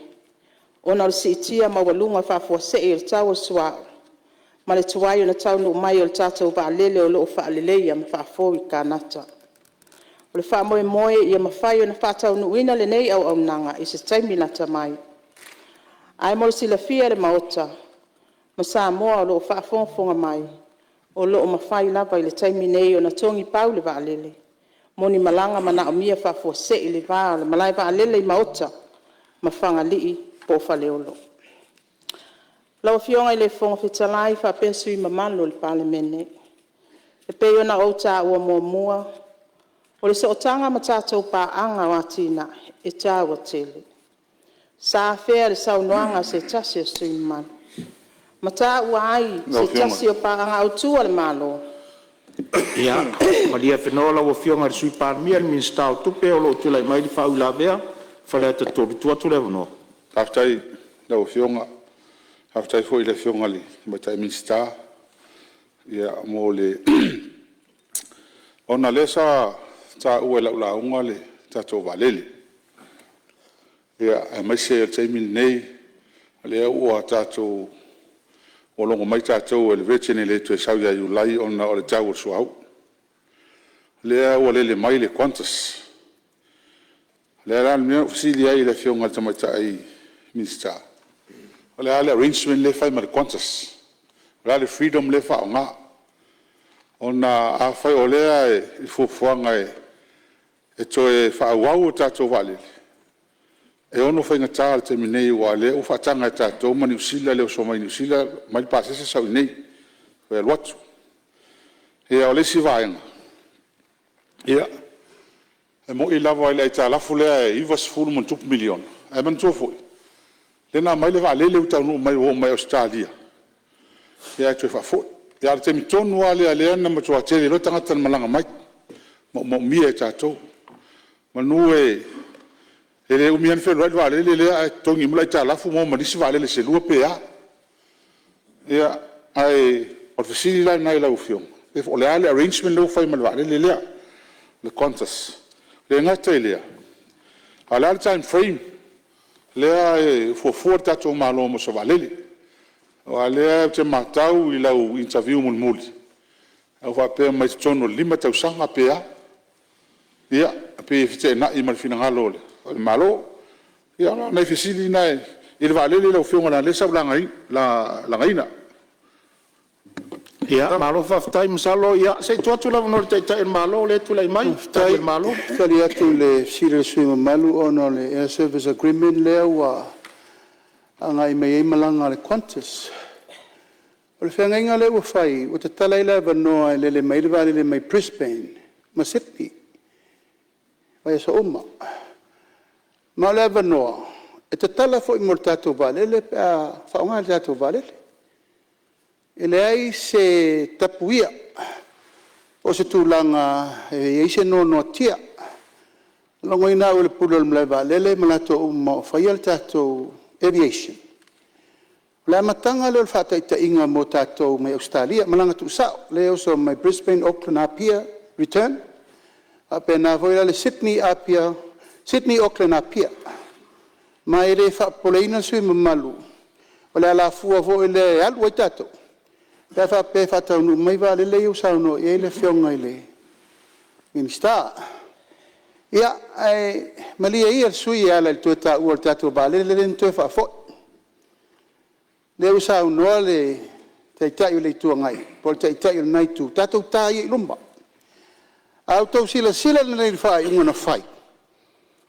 ona o le siitia maualuga faafuasei o le tau o le suauu ma le tuai ona taunuu mai o le tatou vaalele o lo o faaleleia ma faafou i Kanata. O le faamoemoe ia mafai ona faataunuuina lenei auaunaga i se taimi lata mai. Ae mo le silafia e le Maota ma Samoa o lo o faafogafoga mai, o lo o mafai lava i le taimi nei ona togipau le vaalele mo ni malaga manaomia faafuasei i le va o le malae vaalele i Maota ma Fagalii po o Faleolo. Lau Afioga i le Fofoga Fetalai faapea sui usufono mamalu o le Palemene, E pei ona ou taua muamua, o le sootaga ma tatou paaga o atinae, e taua tele. Sa afea i le saunoaga a se tasi o sui usufono mamalu, ma taua ai se tasi o paaga autu a le Malo. Ia malie afenoa lau Afioga i le Sui Palemia, le Minisita o Tupe, o lo o tulai mai le faauilavea a Faleata 3. E tuu atu le avanoa. Faafetai i lau Afioga, faafetai foi i le Afioga i le Tamaitai Minisita mo le… Ona o lea sa taua i lau lauga le tatou vaalele, aemaise o le taimi lenei o lea ua logo mai tatou e le Virgin e le toe sau ia Iulai ona o le tau o le suauu. O lea ua lele mai le Qantas. O le a la le mea na ou fesili ai i le Afioga i le Tamaitai Minisita, o le a le arrangement lea e fai ma le Qantas? O le a le freedom lea e faaaoga? Ona afai o lea e i fuafuaga e toe faaauau a tatou vaalele, e ono faigata i le taimi nei aua o lea ua faataga e tatou ma Niu Sila le oso mai Niu Sila aumai le pasese sau i inei toe alu atu. Ia o le isi vaega, e moni lava i le aitalafu lea e $90+ miliona, ae manatua foi, lea na aumai le vaalele ua taunuu mai ua oo mai Ausetalia, ae toe faafoi. A o le taimi tonu lava lea na matua toatele ai loa tagata na malaga mai, manaomia e tatou. Semeamanu e le umi lava ona fealuai le vaalele lea ae totogi uma le aitalafu maua ma nisi vaalele se lua pe a. Ia, ae o le fesili la lena i lau Afioga, po o le a le arrangement lea ua fai ma le vaalele lea le Qantas. E le gata i lea, a o le a le time frame lea e fuafua le tatou Malo mo se vaalele? Aua o lea ou te matau i lau interview mulimuli na e faapea mai i totonu o le 5 tausaga pe a. Ia, e pei e feteenai ma le finagalo o le Malo. Ia o nai fesili na i le vaalele lau Afioga leaga o lea sa ou lagaina. Ia malo faafetai. Masalo se i tuu atu le avanoa i le Taitai o le Malo lea e tulai mai e tali a le Malo. Faafetai. E tali atu i le fesili a le sui usufono mamalu ona o le Air Service Agreement lea ua agai mai ai malaga a le Qantas. O le feagaiga lea ua fai ua tatala ai le avanoa e lele mai ai le vaalele mai Brisbane ma Sydney i vaiaso uma. Ma o le avanoa e tatala foi mo le tatou vaalele pe a faaaoga e le tatou vaalele. E leai se tapuia po o se tulaga e i ai se noanoatia. E logoina au e le Pule o le malaevaalele ma latou uma o faia le tatou aviation, O le amataga lea o le faataitaiga mo tatou mai Ausetalia, malaga tuusao lea e oso mai Brisbane Auckland Apia return, faapena foi la le Sydney Auckland Apia. Ma e le faapopoleina le sui usufono mamalu, o le alafua foi lea e alu ai tatou pe a faapea e faataunuu mai vaalele ia ua saunoa i ai le Afioga i le Minisita. Ia, ae malie ia le sui usufono e ala i le toe taua o le tatou vaalele lea na toe faafoi. O lea ua saunoa le Taitai o le Itu Agai po o le Taitai o lena Itu, tatou ta ia i luma. A outou silasila lelei i le faaiuga na fai,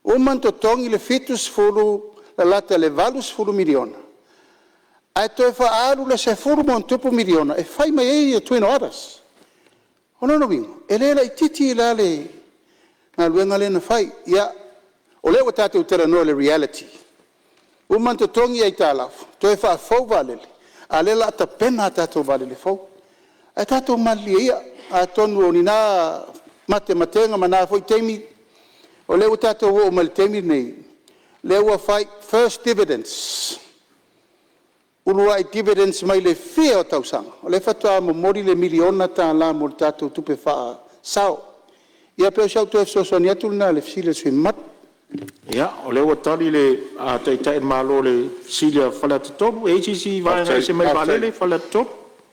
ua uma ona totogi le $70 lalata i le $80 miliona, ae toe faaalu le $10+ miliona e fai mai ai twin otters. O lona uiga, e le laitiiti la le galuega lea na fai. Ia, o lea ua tatou talanoa i le reality, uma ona totogi aitalafu, toe faafou vaalele, a o lea o le a tapena a tatou vaalele fou. Ae tatou malilie ia, atonu o lena matematega ma na foi taimi, o lea ua tatou oo mai i le taimi lenei, o lea ua fai, first dividends, uluai dividends mai le fia o tausaga, o lea faatoa momoli le $1 miliona mo le tatou tupe faasao. Ia pei o si au toe fesoasoani atu lena i le fesili a le sui usufono mamalu. Ia, o lea ua tali le Taitai o le Malo i le fesili a Faleata 3. E i ai se isi vaega e ese mai le vaalele Faleata 3?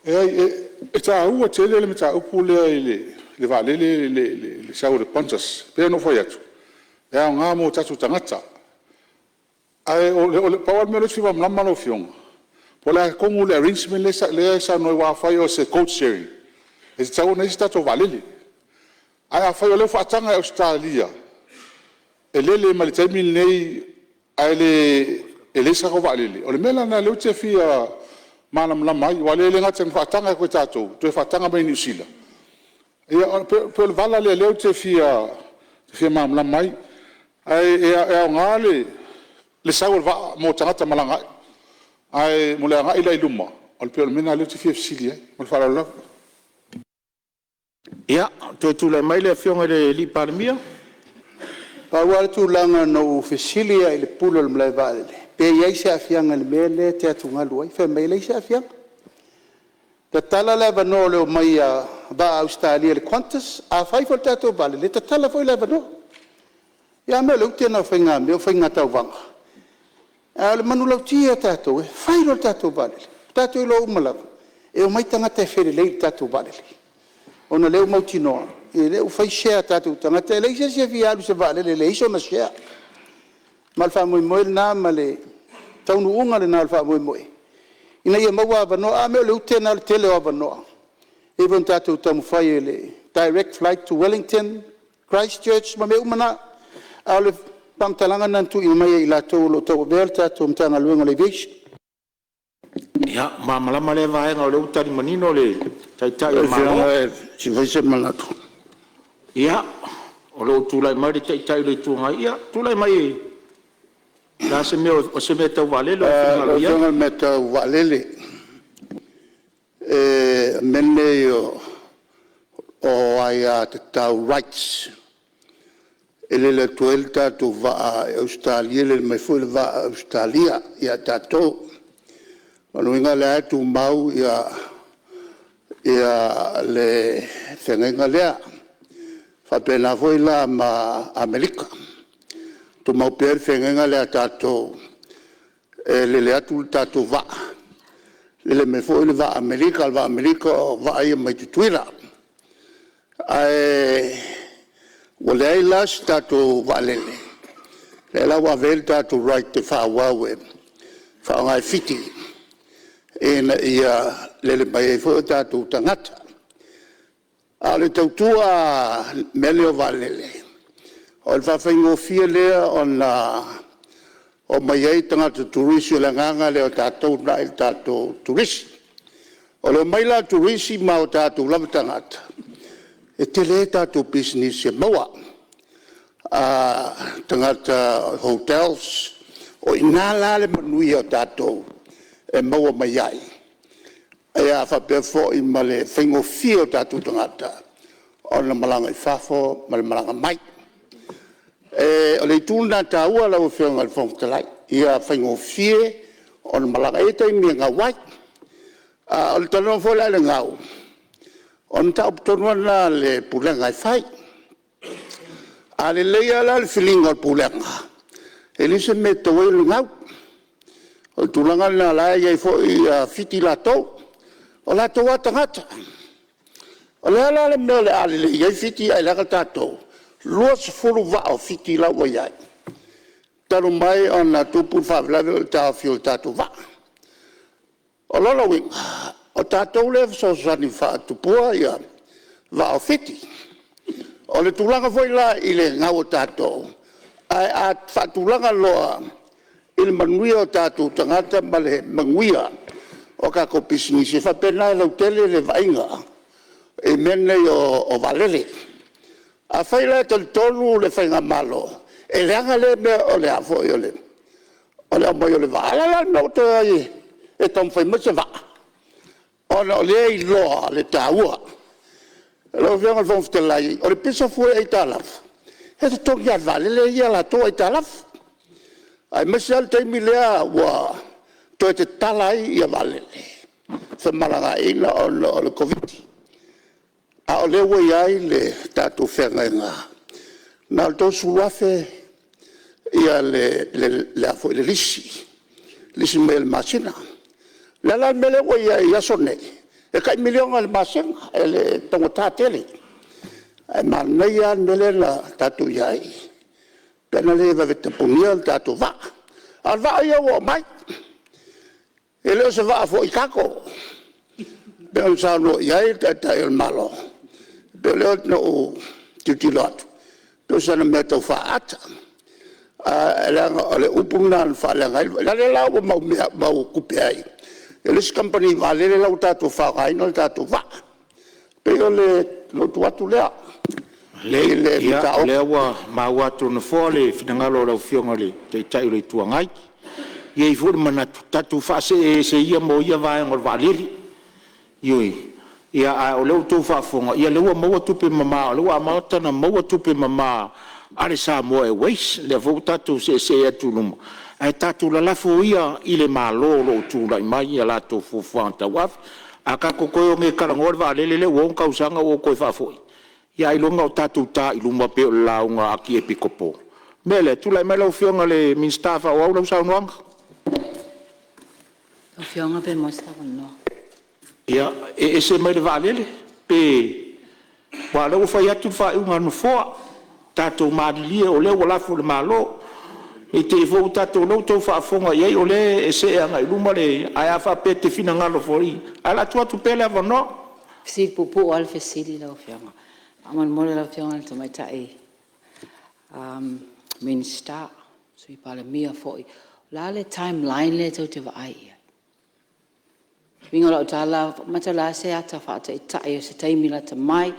Leai, e taua tele le mataupu lea i le vaalele i le sau a le Qantas. E pei ona ou fai atu, e aoga mo tatou tagata. Ae pau lava le mea lea ou te fia malamalama lau Afioga, po o le a tonu le arrangement lea e saunoa ai aua afai o se code sharing, e tatau ona i ai se tatou vaalele. Ae afai o lea ua faataga e Ausetalia e lele mai le taimi lenei ae leai se tatou vaalele, o le mea la lena o lea ou te fia malamalama ai, aua o lea e le gata ina faataga atu e tatou, toe faataga mai e Niu Sila. Ia pei o le vala lea o lea ou te fia malamalama ai. Ae aoga le sau o le vaa mo tagata malaga ai, ae mo le agai la i luma, pei o le mea lena o lea ou te fia fesili ai. Ma le faaaloalo lava. Ia, toe tulai mai le Afioga i le Palemia. Pau lava le tulaga na ou fesili ai i le Pule o le malae vaalele, pe i ai se aafiaga i le mea lea e te atugalu ai. Fai mai e leai se aafiaga. Tatala le avanoa o le omai a vaa a Ausetalia, le Qantas, afai foi o le tatou vaalele, e tatala foi le avanoa. Ia a mea o le ute lena o faigamea o faiga tauvaga. A o le manulauti a tatou, e fai loa le tatou vaalele, ua tatou iloa uma lava, e omai tagata e felelei i le tatou vaalele, ona o lea ua mautinoa o lea ua fai share a tatou tagata. E leai se isi e fia alu i se vaalele e leai sona share. Ma o le faamoemoe lena ma le taunuuga lena o le faamoemoe, ina ia maua avanoa. A mea o le ute lena o le tele o avanoa? E pei foi ona tatou taumafai i le direct flight to Wellington, Christchurch ma mea uma na. A o le faamatalaga lena na tuuina mai e i latou o lo o tauavea le tatou Matagaluega o le Aviation. Ia, ua malamalama lea vaega o lea ua tali manino le Taitai o le Malo. Se i fai se manatu. Ia, o lo o tulai mai le Taitai o le Itu Agai. Ia, tulai mai o se mea tau vaalele lou finagalo i ai. Lau Afioga o le mea tau vaalele, o mea nei o aiatatau rights e lele atu ai le tatou vaa i Ausetalia, lele mai foi le vaa a Ausetalia ia tatou. O lona uiga o lea lava e tumau le feagaiga lea. E faapena foi la ma Amerika, tumau pea le feagaiga lea a tatou, e lele atu le tatou vaa, lele mai foi le vaa a Amerika. O le vaa a Amerika o vaa ia mai Tutuila. Ae ua leai la se tatou vaalele, lea la ua ave ai le tatou right e faaauau e faaaoga e Fiti ina ia lele mai ai foi o tatou tagata. A o le tautua la i mea nei o vaalele, o le faafaigofie lea ona omai ai tagata turisi. O le agaga lea o tatou e uunai le tatou turisi. O le omai la o turisi ma o tatou lava tagata, e tele tatou pisinisi e maua, tagata hotels. O i ina la le manuia o tatou e maua mai ai, faapea foi ma le faigofie o tatou tagata ona malaga i fafo ma le malaga mai. O le itu lena e taua lau Afioga i le Fofoga Fetalai, ia faigofie ona malaga. E i ai taimi e gau ai. A o le talanoa foi la i le gau, o le mataupu tonu lava lena a le Pulega e fai. A lelei lava la le filiga o le Pulega, e leai se mea e tatau ai ona gau. O le tulaga lena o la e i ai foi Fiti latou, o latou lava tagata. O le a la le mea o le a lelei ai Fiti ae leaga tatou? E 20 vaa o Fiti la ua i ai talu mai ona tupu le faalavelave o le taofi o le tatou vaa. O lona uiga o tatou lea e fesoasoani e faatupua vaa o Fiti. O le tulaga foi la i le gau o tatou, ae a faatulaga loa i le manuia o tatou tagata ma le manuia o tatou pisinisi, e faapena e lautele le vaaiga i mea nei o vaalele. Afai la e talitonu le Faigamalo e leaga lea mea o le aumai o le vaa, a le a la le mea ua toe o ai e taumafai mai se vaa, ona o lea e iloa le taua. Lau Afioga i le Fofoga Fetalai, o le pisa fua i aitalafu, e totogi lava e le vaalele ia a latou aitalafu, aemaise lava le taimi lea ua toe tatala ai vaalele i femalagaaiga ona o le Koviti-19, a o lea ua i ai le tatou feagaiga na o le $30,000 le lisi, lisi mai i le masina. O le a la le mea lea ua i ai i aso nei? E tai $1 miliona i le masina. E taugata tele, ae manaia lava le mea lea na tatou i ai pe ana le vave tapunia le tatou vaa. A o le vaa ia ua oo mai, e le o se vaa foi cargo pei ona saunoa i ai le Taitai o le Malo. E pei o lea na ou tilotilo atu pei o sana mea tau faaata, ae leaga o le upu lena na faaleaga ai le vaa. O lea la ua mau tupe ai e le isi kamupani vaalele la ua tatou faaaogaina le tatou vaa. E pei o lou tu atu lea i le mataupu. O lea ua maua atu e le Nofoa le finagalo o lau Afioga i le Taitai o le Itu Agai. E i ai foi le manatu, tatou faasee ese ia ma ia vaega o le vaalele. Ioe. Ia, a o lea ua outou faafofoga, o lea ua maua tupe mama o lea ua amata ona maua tupe mama a le Samoa Airways, lea foi ua tatou seesee atu i luma, ae tatou lalafo ia i le Malo o lo o tulai mai a latou fuafuaga tauave. A tatou toe o nei e talanoa le vaalele lea ua 6 tausaga ua ou toe faafoi, ia ailoga o tatou ta i luma pei o le lauga a Akiepikopo. O le mea lea, tulai mai lau Afioga i le Minisita e faaauau lau saunoaga. Lau Afioga pe maua se avanoa? Ia, e ese mai le vaalele pe… aua o lea ua fai atu le faaiuga a le Nofoa, tatou malilie o lea ua lafo i le Malo. Ne i te i foi ua tatou… o lea ua outou faafofoga i ai o lea e see agai i luma le… Ae a faapea e te finagalo foi, ae o le a tuu atu pea le avanoa. E fesili puupuu lava le fesili lau Afioga. Faamolemole lau Afioga i le Tamaitai Minisita, Sui Palemia foi, o le a le timeline lea tou te vaai i ai? O le uiga o lau tala, mata o le a se ata faataitai o se taimi lata mai,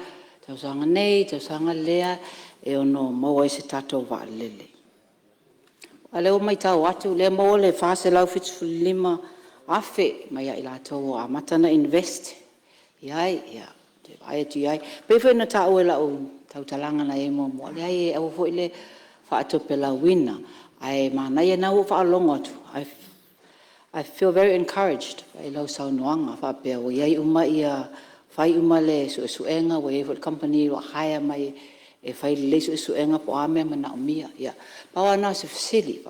tausaga nei, tausaga lea e ono maua ai se tatou vaalele? A o lea ua maitau atu o lea ua maua le $475,000 mai ia i latou ua amata ona invest i ai. Ia, toe vaai atu i ai. E pei foi ona taua i lau tautalaga na i ai muamua, leai aua foi le faatopelauina, ae manaia o lena ua ou faalogo atu, I feel very encouraged i lau saunoaga faapea ua i ai uma ia, fai uma le suesuega ua i ai foi le kamupani ua hire mai e fai lelei suesuega po o a mea e manaomia. Ia, pau lava lena o se fesili,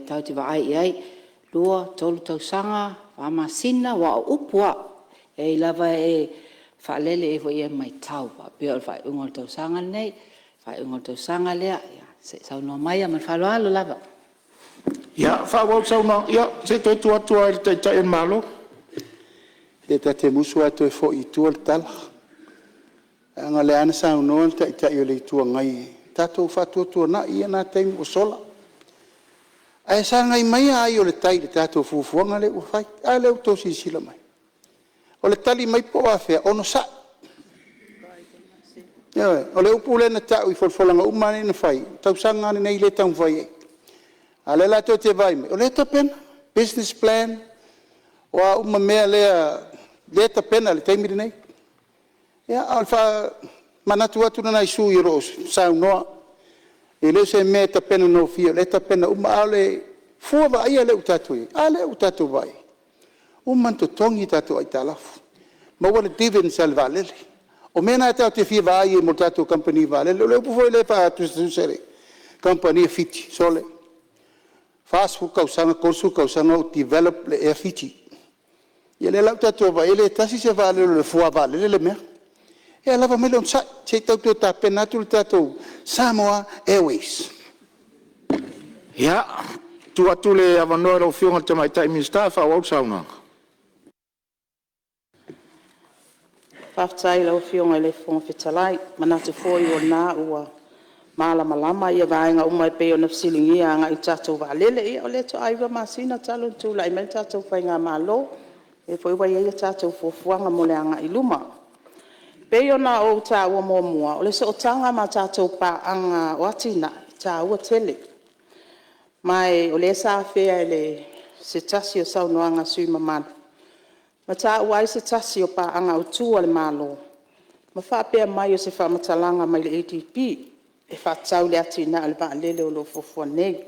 tatou te vaai i ai, 2, 3 tausaga, fa masina? Aua o upu lava, e lava e faalele foi e matau faapea o le faaiuga o le tausaga lenei, faaiuga o le tausaga lea. Ia se i saunoa maia ma le faaaloalo lava. Ia faaauau le saunoaga. Ia se i toe tuu atu lava i le Taitai o le Malo. Se ta te musu lava e toe foi i tua le tala, leaga o lea lava na saunoa le Taitai o le Itu Agai, tatou faatuatuanai ia na taimi ua sola. Ae sagai mai ai o le tai i le tatou fuafuaga lea ua fai. A lea ua outou silasila mai? O le tali mai po o afea, onosai. Ioe. O le upu lea na tau i folafolaga uma lava nei na fai, o le tausaga lava lenei lea e taumafai ai. A o lea la tou te vaai mai, o lea e tapena, business plan, o a uma mea lea e tapena i le taimi lenei. Ia, a o le faamanatu atu lena i sui usufono o lo o saunoa, e le o se mea e tapena gofie, o lea e tapena uma. A o le Fua vaaia lea ua tatou i ai. A lea ua tatou vaai i ai? Ua uma ona totogi a tatou aitalafu, maua le dividends a le vaalele. O mea na tatou te fia vaai ai mo le tatou kamupani vaalele. O le upu foi lea e faatusatusa i le kamupani a Fiti, sole, 40 tausaga, 30 tausaga o develop le Air Fiji. Ia lea la ua tatou vaai i ai e le tasi se vaalele o le fuavaalele le mea. Ia lava mai le onosai se i tatou toe tapena atu le tatou Samoa Airways. Ia, tuu atu le avanoa i lau Afioga i le Tamaitai Minisita e faaauau le saunoaga. Faafetai i lau Afioga i le Fofoga Fetalai. E manatu foi o lena ua malamalama vaega uma e pei ona fesiligia agai i le tatou vaalele. Ia o lea faatoa 9 masina talu ona tulai mai le tatou faigamalo, o lea foi ua i ai a tatou fuafuaga mo le agai i luma. E pei ona ou taua muamua, o le sootaga ma tatou paaga o atinae, e taua tele. Ma o lea sa afea e se tasi o saunoaga a sui usufono mamalu ma taua ai se tasi o paaga autu a le Malo ma faapea mai, o se faamatalaga mai le ADB e faatatau i le atinae o le vaalele o lo o fuafua nei.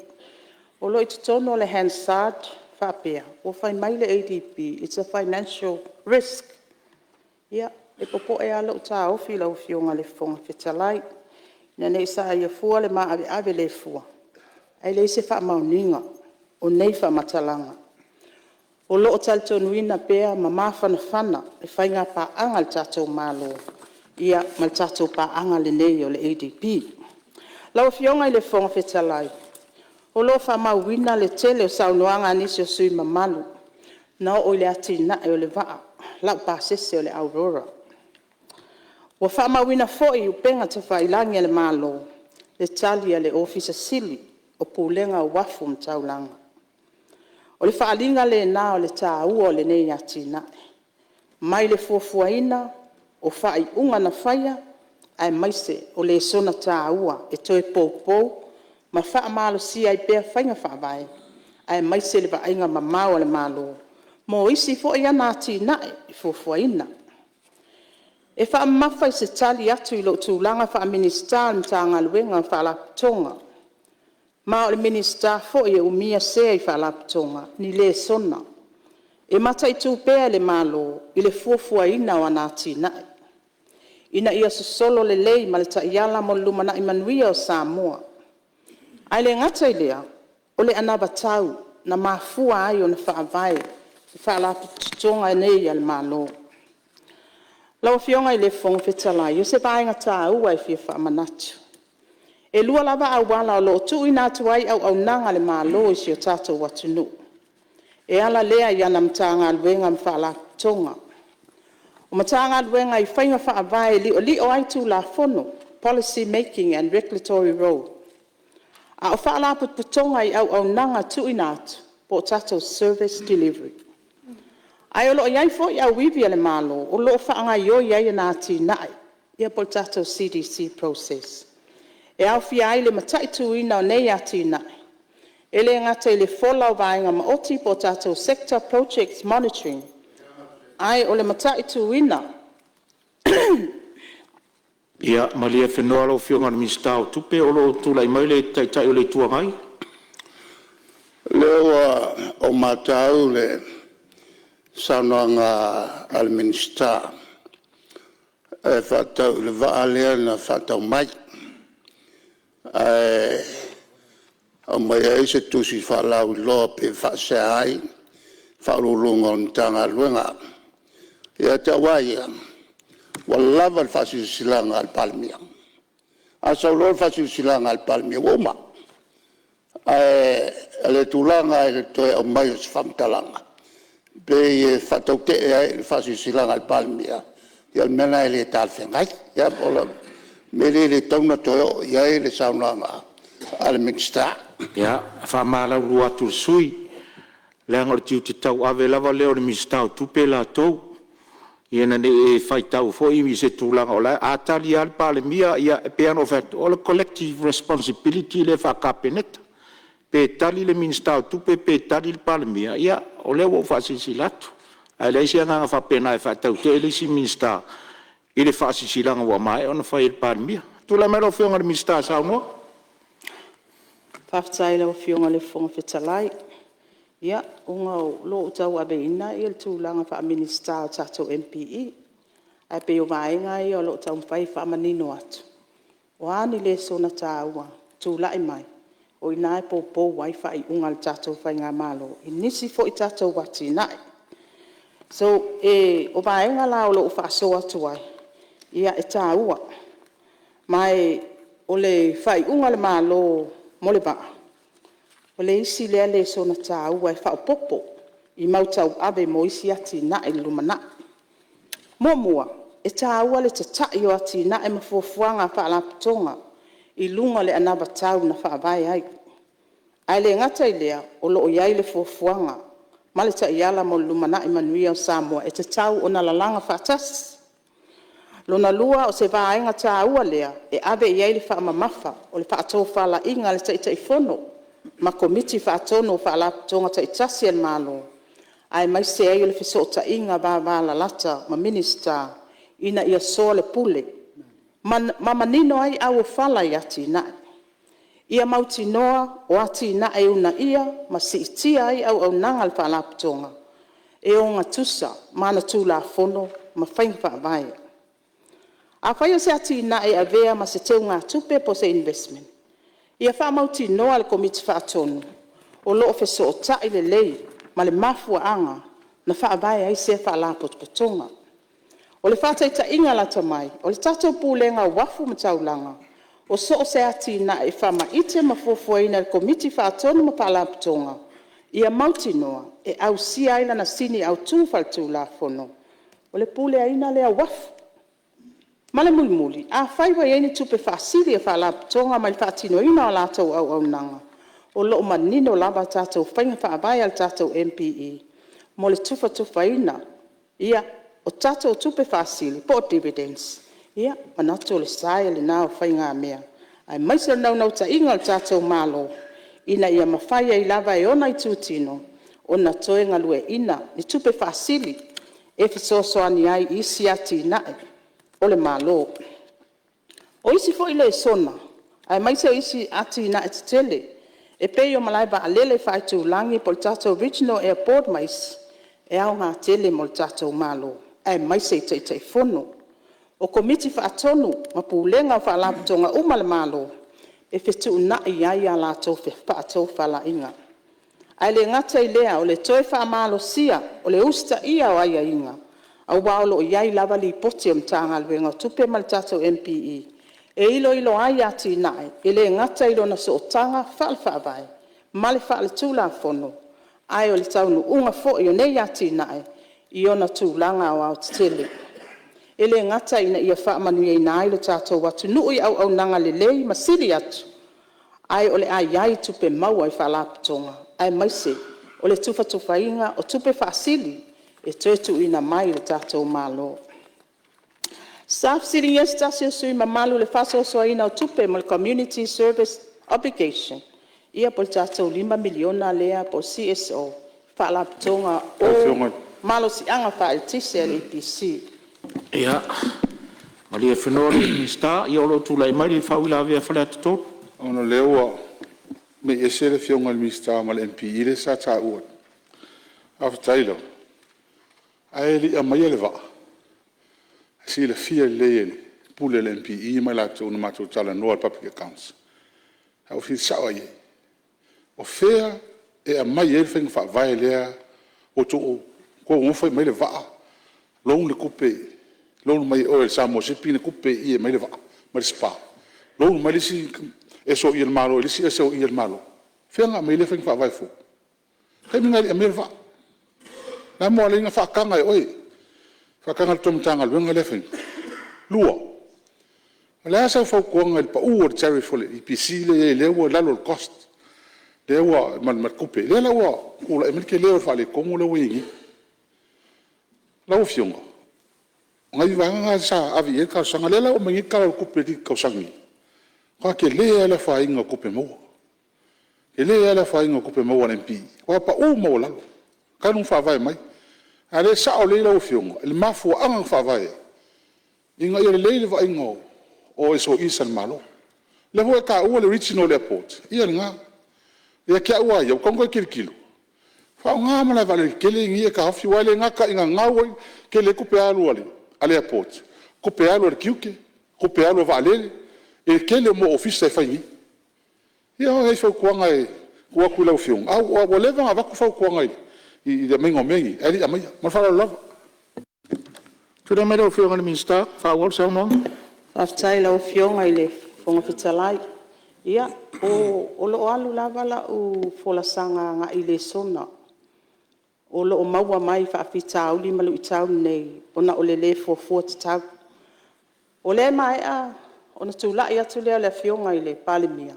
O lo o i totonu o le Hansard e faapea, ua fai mai le ADB, it's a financial risk. Ia, e popoe lava lou taofi lau Afioga i le Fofoga Fetalai, ina ne i saia fua le maaveave le fua, ae leai se faamaoniga o nei faamatalaga. O lo o talitonuina pea ma mafanafana le faigapaaga a le tatou Malo ma le tatou paaga lenei o le ADB. Lau Afioga i le Fofoga Fetalai, o lo o faamauina le tele o saunoaga a nisi o sui usufono mamalu na oo i le atinae o le vaa laupasese o le Aurora. Ua faamauina foi i upega tafailagi a le Malo le tali a le Ofisa Sili o Pulega o Uafu ma Taulaga. O le faaaliga lena o le taua o lenei atinae, mai le fuafuaina o faaiuga na faia, aemaise o lesona taua e toe poupou ma faamalosia ai pea faiga faavae, aemaise le vaaiga mamao a le Malo mo isi foi ana atinae e fuafuaina. E faamamafa i se tali atu i lou tulaga faa-Minisita o le Matagaluega o Faalapotopotoga, ma o le Minisita foi e umia sea i Faalapotopotoga ni lesona e mataitu pea e le Malo i le fuafuaina o ana atinae, ina ia sosolo lelei ma le taiala mo le lumanai manuia o Samoa. Ae le gata i lea, o le anavatau na mafua ai ona faavae Faalapotopotoga nei a le Malo. Lau Afioga i le Fofoga Fetalai, o se vaega taua e fia faamanatu, e lua lava auala o lo o tuuina atu ai auaunaga a le Malo i si o tatou atunuu, e ala lea i ana Matagaluega ma Faalapotopotoga. O Matagaluega i faiga faavae e liolio ai Tulafono, policy making and regulatory role. A o Faalapotopotoga i auaunaga tuuina atu, po o tatou service delivery. Ae o lo o i ai foi auivi a le Malo o lo o faagaoioi ai ana atinae, ia po o le tatou CDC process. E aofia ai le mataituina o nei atinae, e le gata i le fola o vaega maoti po o tatou sector projects monitoring, ae o le mataituina… Ia malie lau Afioga i le Minisita o Tupe, o lo o tulai mai le Taitai o le Itu Agai. O lea ua ou matau i le saunoaga a le Minisita e faatatau i le vaa lea na faatau mai, ae aumai ai se tusi faalauiloa pei e faasea ai Ofisa Sili o Pulega o le Matagaluega. Ia te au lava ia, ua lava le faasilasilaga a le Palemia. A sau loa le faasilasilaga a le Palemia, ua uma. Ae o le tulaga i le toe aumai o se faamatalaga pei e faatautee ai i le faasilasilaga a le Palemia, ia o le mea lena e le talafeagai. Ia o le mea lea e le tatau ona toe oo i ai le saunoaga a le Minisita. Ia, e faamalulu atu i le sui usufono, leaga o le tiute tauave lava lea o le Minisita o Tupe latou, ina ne i e faitau foi i se tulaga o la e… A tali lava le Palemia, ia e pei lava ona ou fai atu, o le collective responsibility lea faa-Kapeneta. Pe tali le Minisita o Tupe pe tali le Palemia, ia o lea ua ou faasilasila atu. Ae leai se agaga faapena e faatautee le isi Minisita i le faasilasilaga ua maea ona fai e le Palemia. Tulai mai lau Afioga i le Minisita e saunoa. Faafetai i lau Afioga i le Fofoga Fetalai. Ia, ona o lo o tauaveina le tulaga faa-Minisita o le tatou MPE. Ae pei o vaega ia o lo o taumafai e faamanino atu, o a ni lesona taua e tulai mai, o i ina e poupou ai faaiuga a le tatou faigamalo i nisi foi tatou atinae. So, o vaega la o lo o faasoa atu ai, e taua. Ma o le faaiuga a le Malo mo le vaa, o le isi lea lesona taua e faaopoopo i mau tauave mo isi atinae i le lumanai. Muamua, e taua le tatai o atinae ma fuafuaga a Faalapotopotoga i luga o le anavatau na faavae ai. Ae le gata i lea, o lo o i ai le fuafuaga ma le taiala mo le lumanai manuia o Samoa e tatau ona lalaga faatasi. Lona lua o se vaega taua lea e ave i ai le faamamafa o le faatofalaiga a le Taitaifono ma Komiti Faatonu o Faalapotopotoga taitasi a le Malo, aemaise ai o le fesootaiga vavalalata ma Minisita ina ia soalepule ma manino ai auofala i atinae. Ia mautinoa o atinae e uunaia ma siitia ai auaunaga a le Faalapotopotoga, e ogatusa ma ana Tulafono ma faiga faavae. Afai o se atinae e avea ma se teugatupe po o se investment, ia faamautinoa e le Komiti Faatonu o lo o fesootai lelei ma le mafuaaga na faavae ai sea Faalapotopotoga. O le faataitaiga lata mai, o le tatou Pulega o Uafu ma Taulaga, o so o se atinae e faamaite ma fuafuaina e le Komiti Faatonu ma Faalapotopotoga, ia mautinoa e ausia ai lana sini autu faaletulafono, o le puleaina lea o uafu. Ma le mulimuli, afai ua i ai ni tupe faasili a Faalapotopotoga mai le faatinoina o a latou auaunaga, o lo o manino lava tatou faiga faavae a le tatou MPE mo le tufatufaina o tatou tupe faasili po o dividends. Ia, e manatu o le sae lena o faigamea, aemaise o le naunautaiga o le tatou Malo, ina ia mafai ai lava e ona itutino ona toe galueaiina ni tupe faasili e fesoasoani ai i isi atinae o le Malo. O isi foi lesona aemaise o isi atinae tetele e pei o malae vaalele faaitulagi po o le tatou regional airport ma isi, e aoga tele mo le tatou Malo aemaise i Taitaifono. O Komiti Faatonu ma Pulega o Faalapotopotoga uma a le Malo, e fetuunai ai a latou faatofalaiga. Ae le gata i lea o le toe faamalosia o le usitaia o aiaiga, aua o lo o i ai lava Lipoti a le Matagaluega o Tupe ma le tatou MPE e iloilo ai atinae, e le gata i lona sootaga faale-Faavae ma le faaletulafono, a o le taunuuga foi o nei atinae i ona tulaga aoaotetele. E le gata ina ia faamanuiaina ai lo tatou atunuu i auaunaga lelei ma sili atu, ae o le a i ai tupe maua i Faalapotopotoga, aemaise o le tufatufaina o tupe faasili e toe tuuina mai i le tatou Malo. Sa fesiligia e se tasi o sui usufono mamalu le faasoasoaina o tupe mo le Community Service Obligation, ia po o le tatou $5 miliona lea po o le CSO, Faalapotopotoga o Malosiaga Faaeletise a le EPC. Ia, malie Fonoa le Minisita, o lo o tulai mai le faauilavea a Faleata 3. Ona o lea ua mei ese le Afioga i le Minisita ma le MPE lea sa taua. Faafetai lava, ae le i aumaia le vaa, e silafia lelei e le Pule a le MPE ma i latou na matou talanoa i le Public Accounts, sa ou fesili sao lava i ai, o fea e aumai ai le faiga faavae lea ua outou nonofo ai aumai le vaa loan le tupe, loan mai o i le Samoa Shipping le tupe i i e aumai ai le vaa mai le SPA, loan mai le isi SOE a le Malo i le isi SOE a le Malo. O fea na aumai ai lea faiga faavae fou? O le taimi lena e le i aumaia le vaa. O le a le mea ua ala ai ona faataga e oe, faataga e le tou Matagaluega lea faiga? Lua, o le a sau fautuaga i le pau o le tariff o le EPC lea e i ai lea ua i lalo o le cost ma le tupe, lea la ua tulai mai ai le tele o le faaletonu lea ua i ai nei? Lau Afioga, o nai vaega na sa ave i ai le talosaga. O lea la ua aumai nei le Tala o le Tupe i le tausaga nei, e matua tele lava le afaina o tupe maua, tele lava le afaina o tupe maua a le MPE, matua pau maualalo talu ona faavae mai. A o lea e sao lelei lau Afioga i le mafuaaga na faavae ai, ina ia lelei le vaaiga o SOEs a le Malo. O lea foi ua e taua le Regional Airport, ia o lena. Ia te au lava ia, ua tatau ona toe tilotilo, faaaoga malaevaalele tetele nei e taofi aua e le gata ina gau ai, tele ai tupe alu a le Airport, tupe alu a le Tiute, tupe alu a vaalele i le tele o mea o ofisa e fai nei. Ia o nai fautuaga e tuu atu i lau Afioga, ae ua leva ona avatu fautuaga i le aumaiga o mea nei ae le i aumaia. Ma le faaaloalo lava. Tulai mai lau Afioga i le Minisita e faaauau le saunoaga. Faafetai i lau Afioga i le Fofoga Fetalai. Ia, o lo o alu lava lau folasaga agai i lesona o lo o maua mai faafitauli ma luitau nei ona o le le fuafua tatau. O lea e maea ona tulai atu lea o le Afioga i le Palemia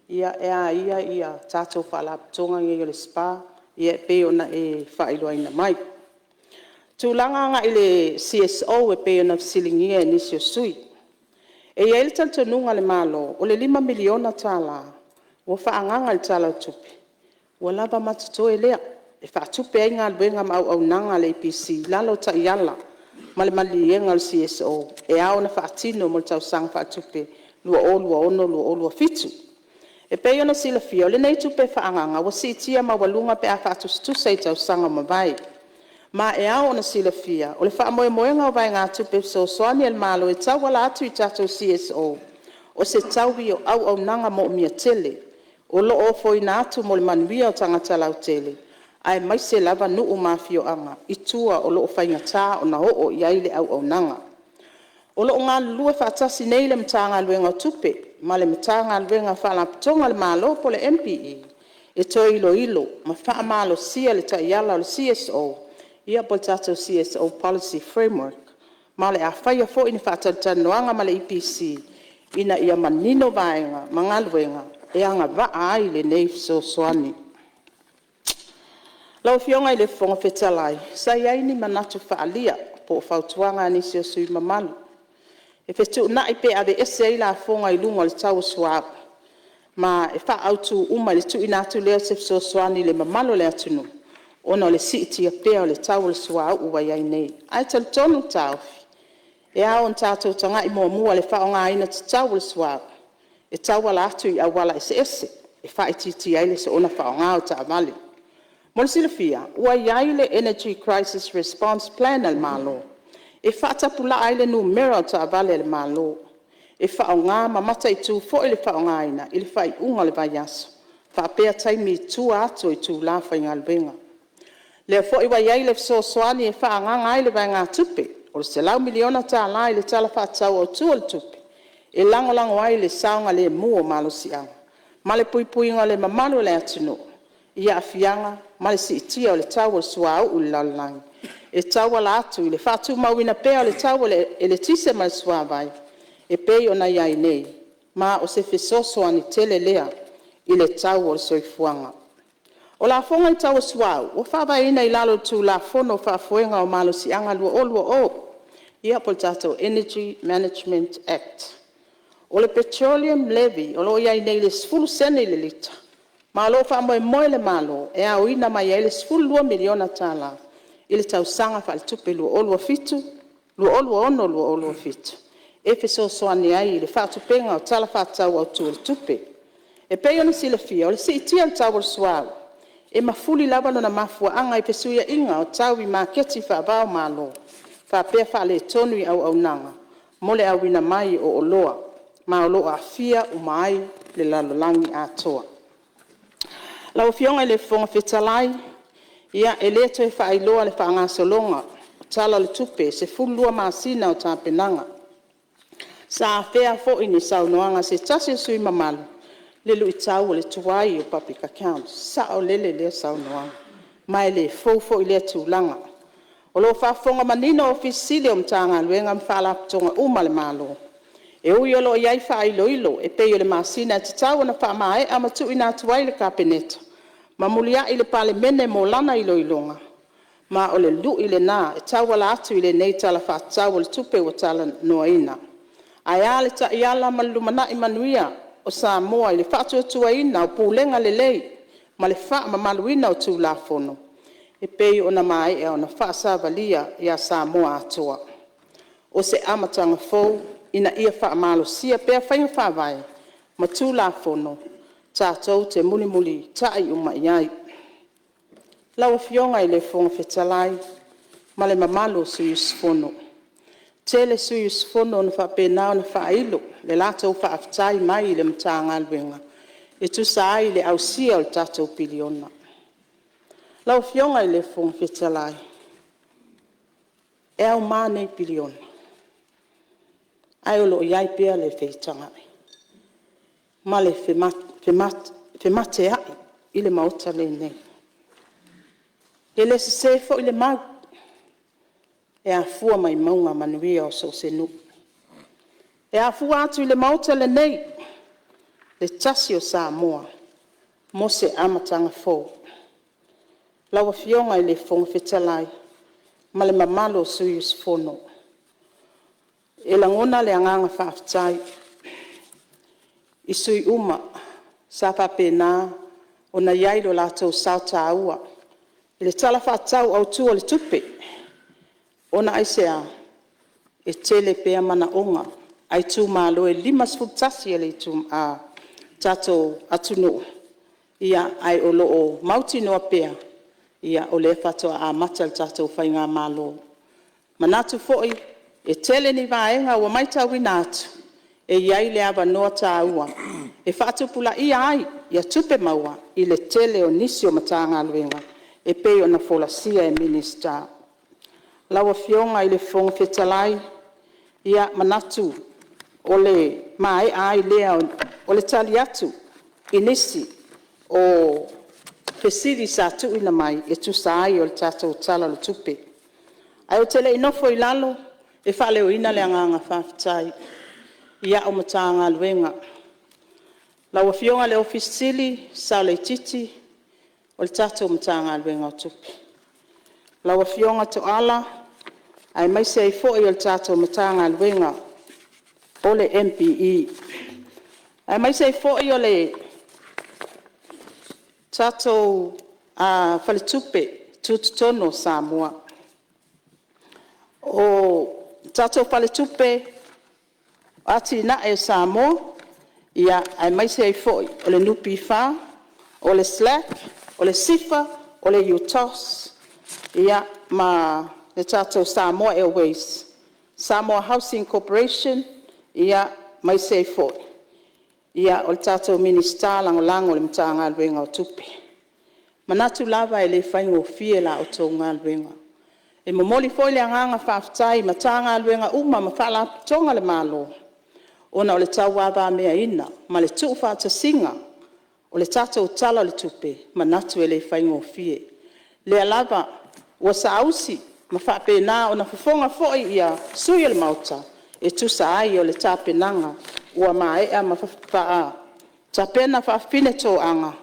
e a ia tatou Faalapotopotoga nei o le SPA e pei ona e faailoaina mai. O tulaga agai le CSO e pei ona fesiligia e nisi o sui usufono. E i ai le talitonuga a le Malo, o le $5 miliona ua faaagaaga i le Tala o le Tupe, ua lava ma totoe lea e faatupe ai galuega ma auaunaga a le EPC i lalo o taiala ma le maliliega a le CSO e ao ona faatino mo le tausaga faaletupe 2026/2027. E pei ona silafia, o lenei tupe faaagaaga ua siitia maualuga pe a faatusatusa i tausaga ua mavae. Ma e ao ona silafia, o le faamoemoega o vaegatupe fesoasoani a le Malo e tauala atu i tatou CSO, o se taui o auaunaga moomia tele o lo o ofoina atu mo le manuia o tagata lautele, aemaise lava nuu ma afioaga i tua o lo o faigata ona oo i ai le auaunaga. O lo o galulue faatasi nei le Matagaluega o Tupe ma le Matagaluega o Faalapotopotoga a le Malo po o le MPE e toe iloilo ma faamalosia le taiala o le CSO po o le tatou CSO Policy Framework. Ma o le a faia foi ni faatalatalanoaga ma le EPC ina ia manino vaega ma galuega e agavaa ai lenei fesoasoani. Lau Afioga i le Fofoga Fetalai, sa i ai ni manatu faaalia po o fautuaga a nisi o sui usufono mamalu e fetuunai pe aveese ai lafoga i luga o le tau o le suauu ma e faaautu uma i le tuuina atu lea o se fesoasoani i le mamalu o le atunuu ona o le siitia pea o le tau o le suauu ua i ai nei. Ae talitonu le taofi, e ao ona tatou tagai muamua i le faaaogaina tatau o le suauu e tauala atu i auala eseese e faaitiitia ai le soona faaaoga o taavale. Mo le silafia ua i ai le Energy Crisis Response Plan a le Malo e faatapulaa ai le numera o taavale a le Malo e faaaoga ma mataitu foi le faaaogaina i le faaiuga o le vaiaso faapea taimi i tua atu o itula faigaluega. O lea foi ua i ai le fesoasoani e faaagaaga ai le vaegatupe o le $100 miliona i le Tala Faatatau Autu o le Tupe e lagolago ai i le saogalemu o malosiaga ma le puipuiga o le mamalu o le atunuu i aafiaga ma le siitia o le tau o le suauu i le lalolagi, e tauala atu i le faatumauina pea o le tau o le eletise ma le suavai e pei ona i ai nei, ma o se fesoasoani tele lea i le tau o le soifuaga. O lafoga i le tau o le suauu ua faavaeina i lalo o le Tulafono o Faafoega o Malosiaga 2020 po o le tatou Energy Management Act. O le petroleum levy o lo o i ai nei i le 10sene i le lita, ma o lo o faamoemoe le Malo e aoina mai ai le $12 miliona i le tausaga faaletupe 2026/2027 e fesoasoani ai i le faatupega o Tala Faatatau Autu o le Tupe. E pei ona silafia o le siitia o le tau o le suauu, e mafuli lava lona mafuaaga i fesuiaiga o tau i maketi faava-o-Malo faapea faaletonu i auaunaga mo le auina mai o oloa, ma o lo o aafia uma ai le lalolagi atoa. Lau Afioga i le Fofoga Fetalai, e le toe faailoa le faagasologa o Tala o le Tupe i le 12 masina o tapenaga. Sa afea foi i saunoaga a se tasi o sui usufono mamalu le luitau o le tuai o public accounts. E saolele lea saunoaga, ma e le fou foi lea tulaga. O lo o faafofoga manino Ofisa Sili o Matagaluega ma Faalapotopotoga uma a le Malo. E ui o lo o i ai faailoilo e pei o le masina e tatau ona faamaea ma tuuina atu ai i le Kapeneta ma muliai i le Palemene mo lana iloiloga, ma o le lui lena e tauala atu i lenei Tala Faatatau o le Tupe ua talanoaina. Ae a le taiala mo le lumanai manuia o Samoa i le faatuatuaina o pulega lelei ma le faamamaluina o Tulafono e pei ona maea ona faasavalia ia Samoa atoa. O se amataga fou ina ia faamalosia pea faiga faavae ma Tulafono tatou te mulimulitai uma i ai. Lau Afioga i le Fofoga Fetalai ma le mamalu o sui usufono, e tele sui usufono na faapena ona faailo le latou faafetai mai i le Matagaluega e tusa ai o le ausia o le tatou piliona. Lau Afioga i le Fofoga Fetalai, e auma nei piliona ae o lo o i ai pea le feitagai ma le femateai i le Maota lenei. E le sese foi le mau, e afua mai mauga manuia o so o se nuu. E afua atu i le Maota lenei le tasi o Samoa mo se amataga fou. Lau Afioga i le Fofoga Fetalai ma le mamalu o sui usufono, e lagona le agaga faafetai i sui usufono uma sa faapena ona i ai lo latou sao taua i le Tala Faatatau Autu o le Tupe. Ona aisea? E tele pea manaoga a itumalo e 51 o le tatou atunuu, ae o lo o mautinoa pea o lea faatoa amata le tatou faigamalo. E manatu foi e tele ni vaega ua matauina atu e i ai le avanoa taua e faatupulaia ai tupe maua i le tele o nisi o Matagaluega e pei ona folasia e Minisita. Lau Afioga i le Fofoga Fetalai, e manatu o le maea ai lea o le tali atu i nisi o fesili sa tuuina mai e tusa ai o le tatou Tala o le Tupe. Ae ou te le i nofo i lalo e faaleoina le agaga faafetai i au Matagaluega. Lau Afioga i le Ofisa Sili o Pulega, Saulaititi o le tatou Matagaluega o Tupe, lau Afioga Toala aemaise ai foi o le tatou Matagaluega o le MPE, aemaise ai foi o le tatou Faletupe Tutotonu o Samoa. O le tatou Faletupe o Atinae o Samoa, aemaise ai foi o le NPF, o le SLAC, o le SIFA, o le UTOS ma le tatou Samoa Airways, Samoa Housing Corporation, aemaise ai foi o le tatou Minisita Lagolago o le Matagaluega o Tupe. E manatu lava e le faigofie la outou galuega. E momoli foi le agaga faafetai i Matagaluega uma ma Faalapotopotoga a le Malo ona o le tauavameaina ma le tuufaatasiga o le tatou Tala o le Tupe, e manatu e le faigofie. O lea lava ua saausi ma faapena ona fofoga foi sui usufono o le Maota e tusa ai o le tapenaga ua maea ma tapena faafafine toaga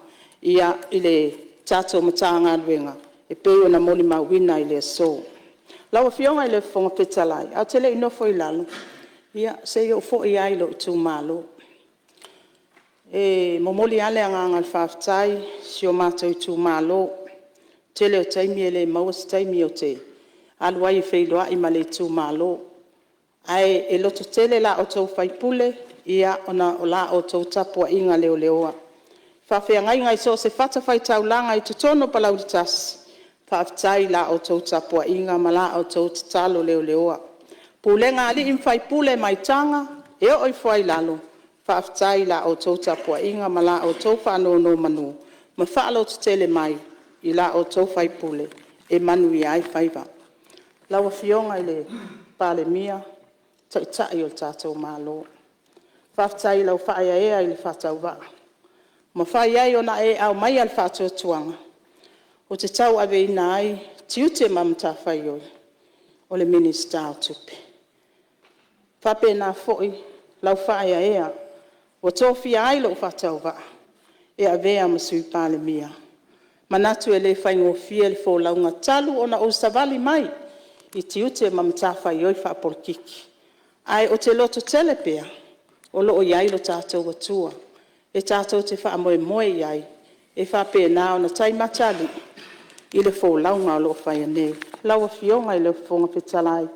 i le tatou Matagaluega e pei ona molimauina i le aso. Lau Afioga i le Fofoga Fetalai, ae ou te le i nofo i lalo, ia se i ou foi lava i lou itumalo. E momoli lava le agaga o le faafetai i si o matou itumalo. O le tele o taimi e le maua se taimi ou te alu ai e feiloai ma le itumalo, ae lototele la outou sui usufono ona o la outou tapuaiga leleoa. O faafeagaiga i so o se fatafaitaulaga i totonu o Palauli 1, faafetai i la outou tapuaiga ma la outou tatalo leleoa. Pulega a alii ma faipule mai Taga e oo i Foailalo, faafetai i la outou tapuaiga ma la outou faanonomanu ma faalototele mai i la outou sui usufono e manuia ai faiva. Lau Afioga i le Palemia, Taitai o le tatou Malo, faafetai i lau faaeaea i le faatauvaa ua mafai ai ona e aumaia le faatuatuaga ou te tauaveina ai tiute ma matafaioi o le Minisita o Tupe. E faapena foi lau faaeaea ua tofia ai lou faatauvaa e avea ma Sui Palemia. E manatu e le faigofie le folauga talu ona ou savali mai i tiute ma matafaioi faapolokiki. Ae ou te lototele pea o lo o i ai lo tatou Atua e tatou te faamoemoe i ai e faapena ona tai mataalii i le folauga o lo o faia nei. Lau Afioga i le Fofoga Fetalai,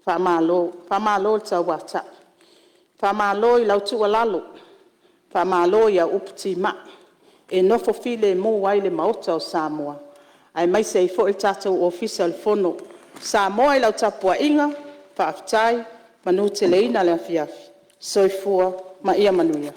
faamalo, faamalo le tauatai, faamalo i lau tuualalo, faamalo i au upu timai. e nofo filemu ai le Maota o Samoa, aemaise ai foi le tatou Ofisa o le Fono. Samoa i lau tapuaiga, faafetai, manuteleina le afiafi. Soifua ma ia manuia.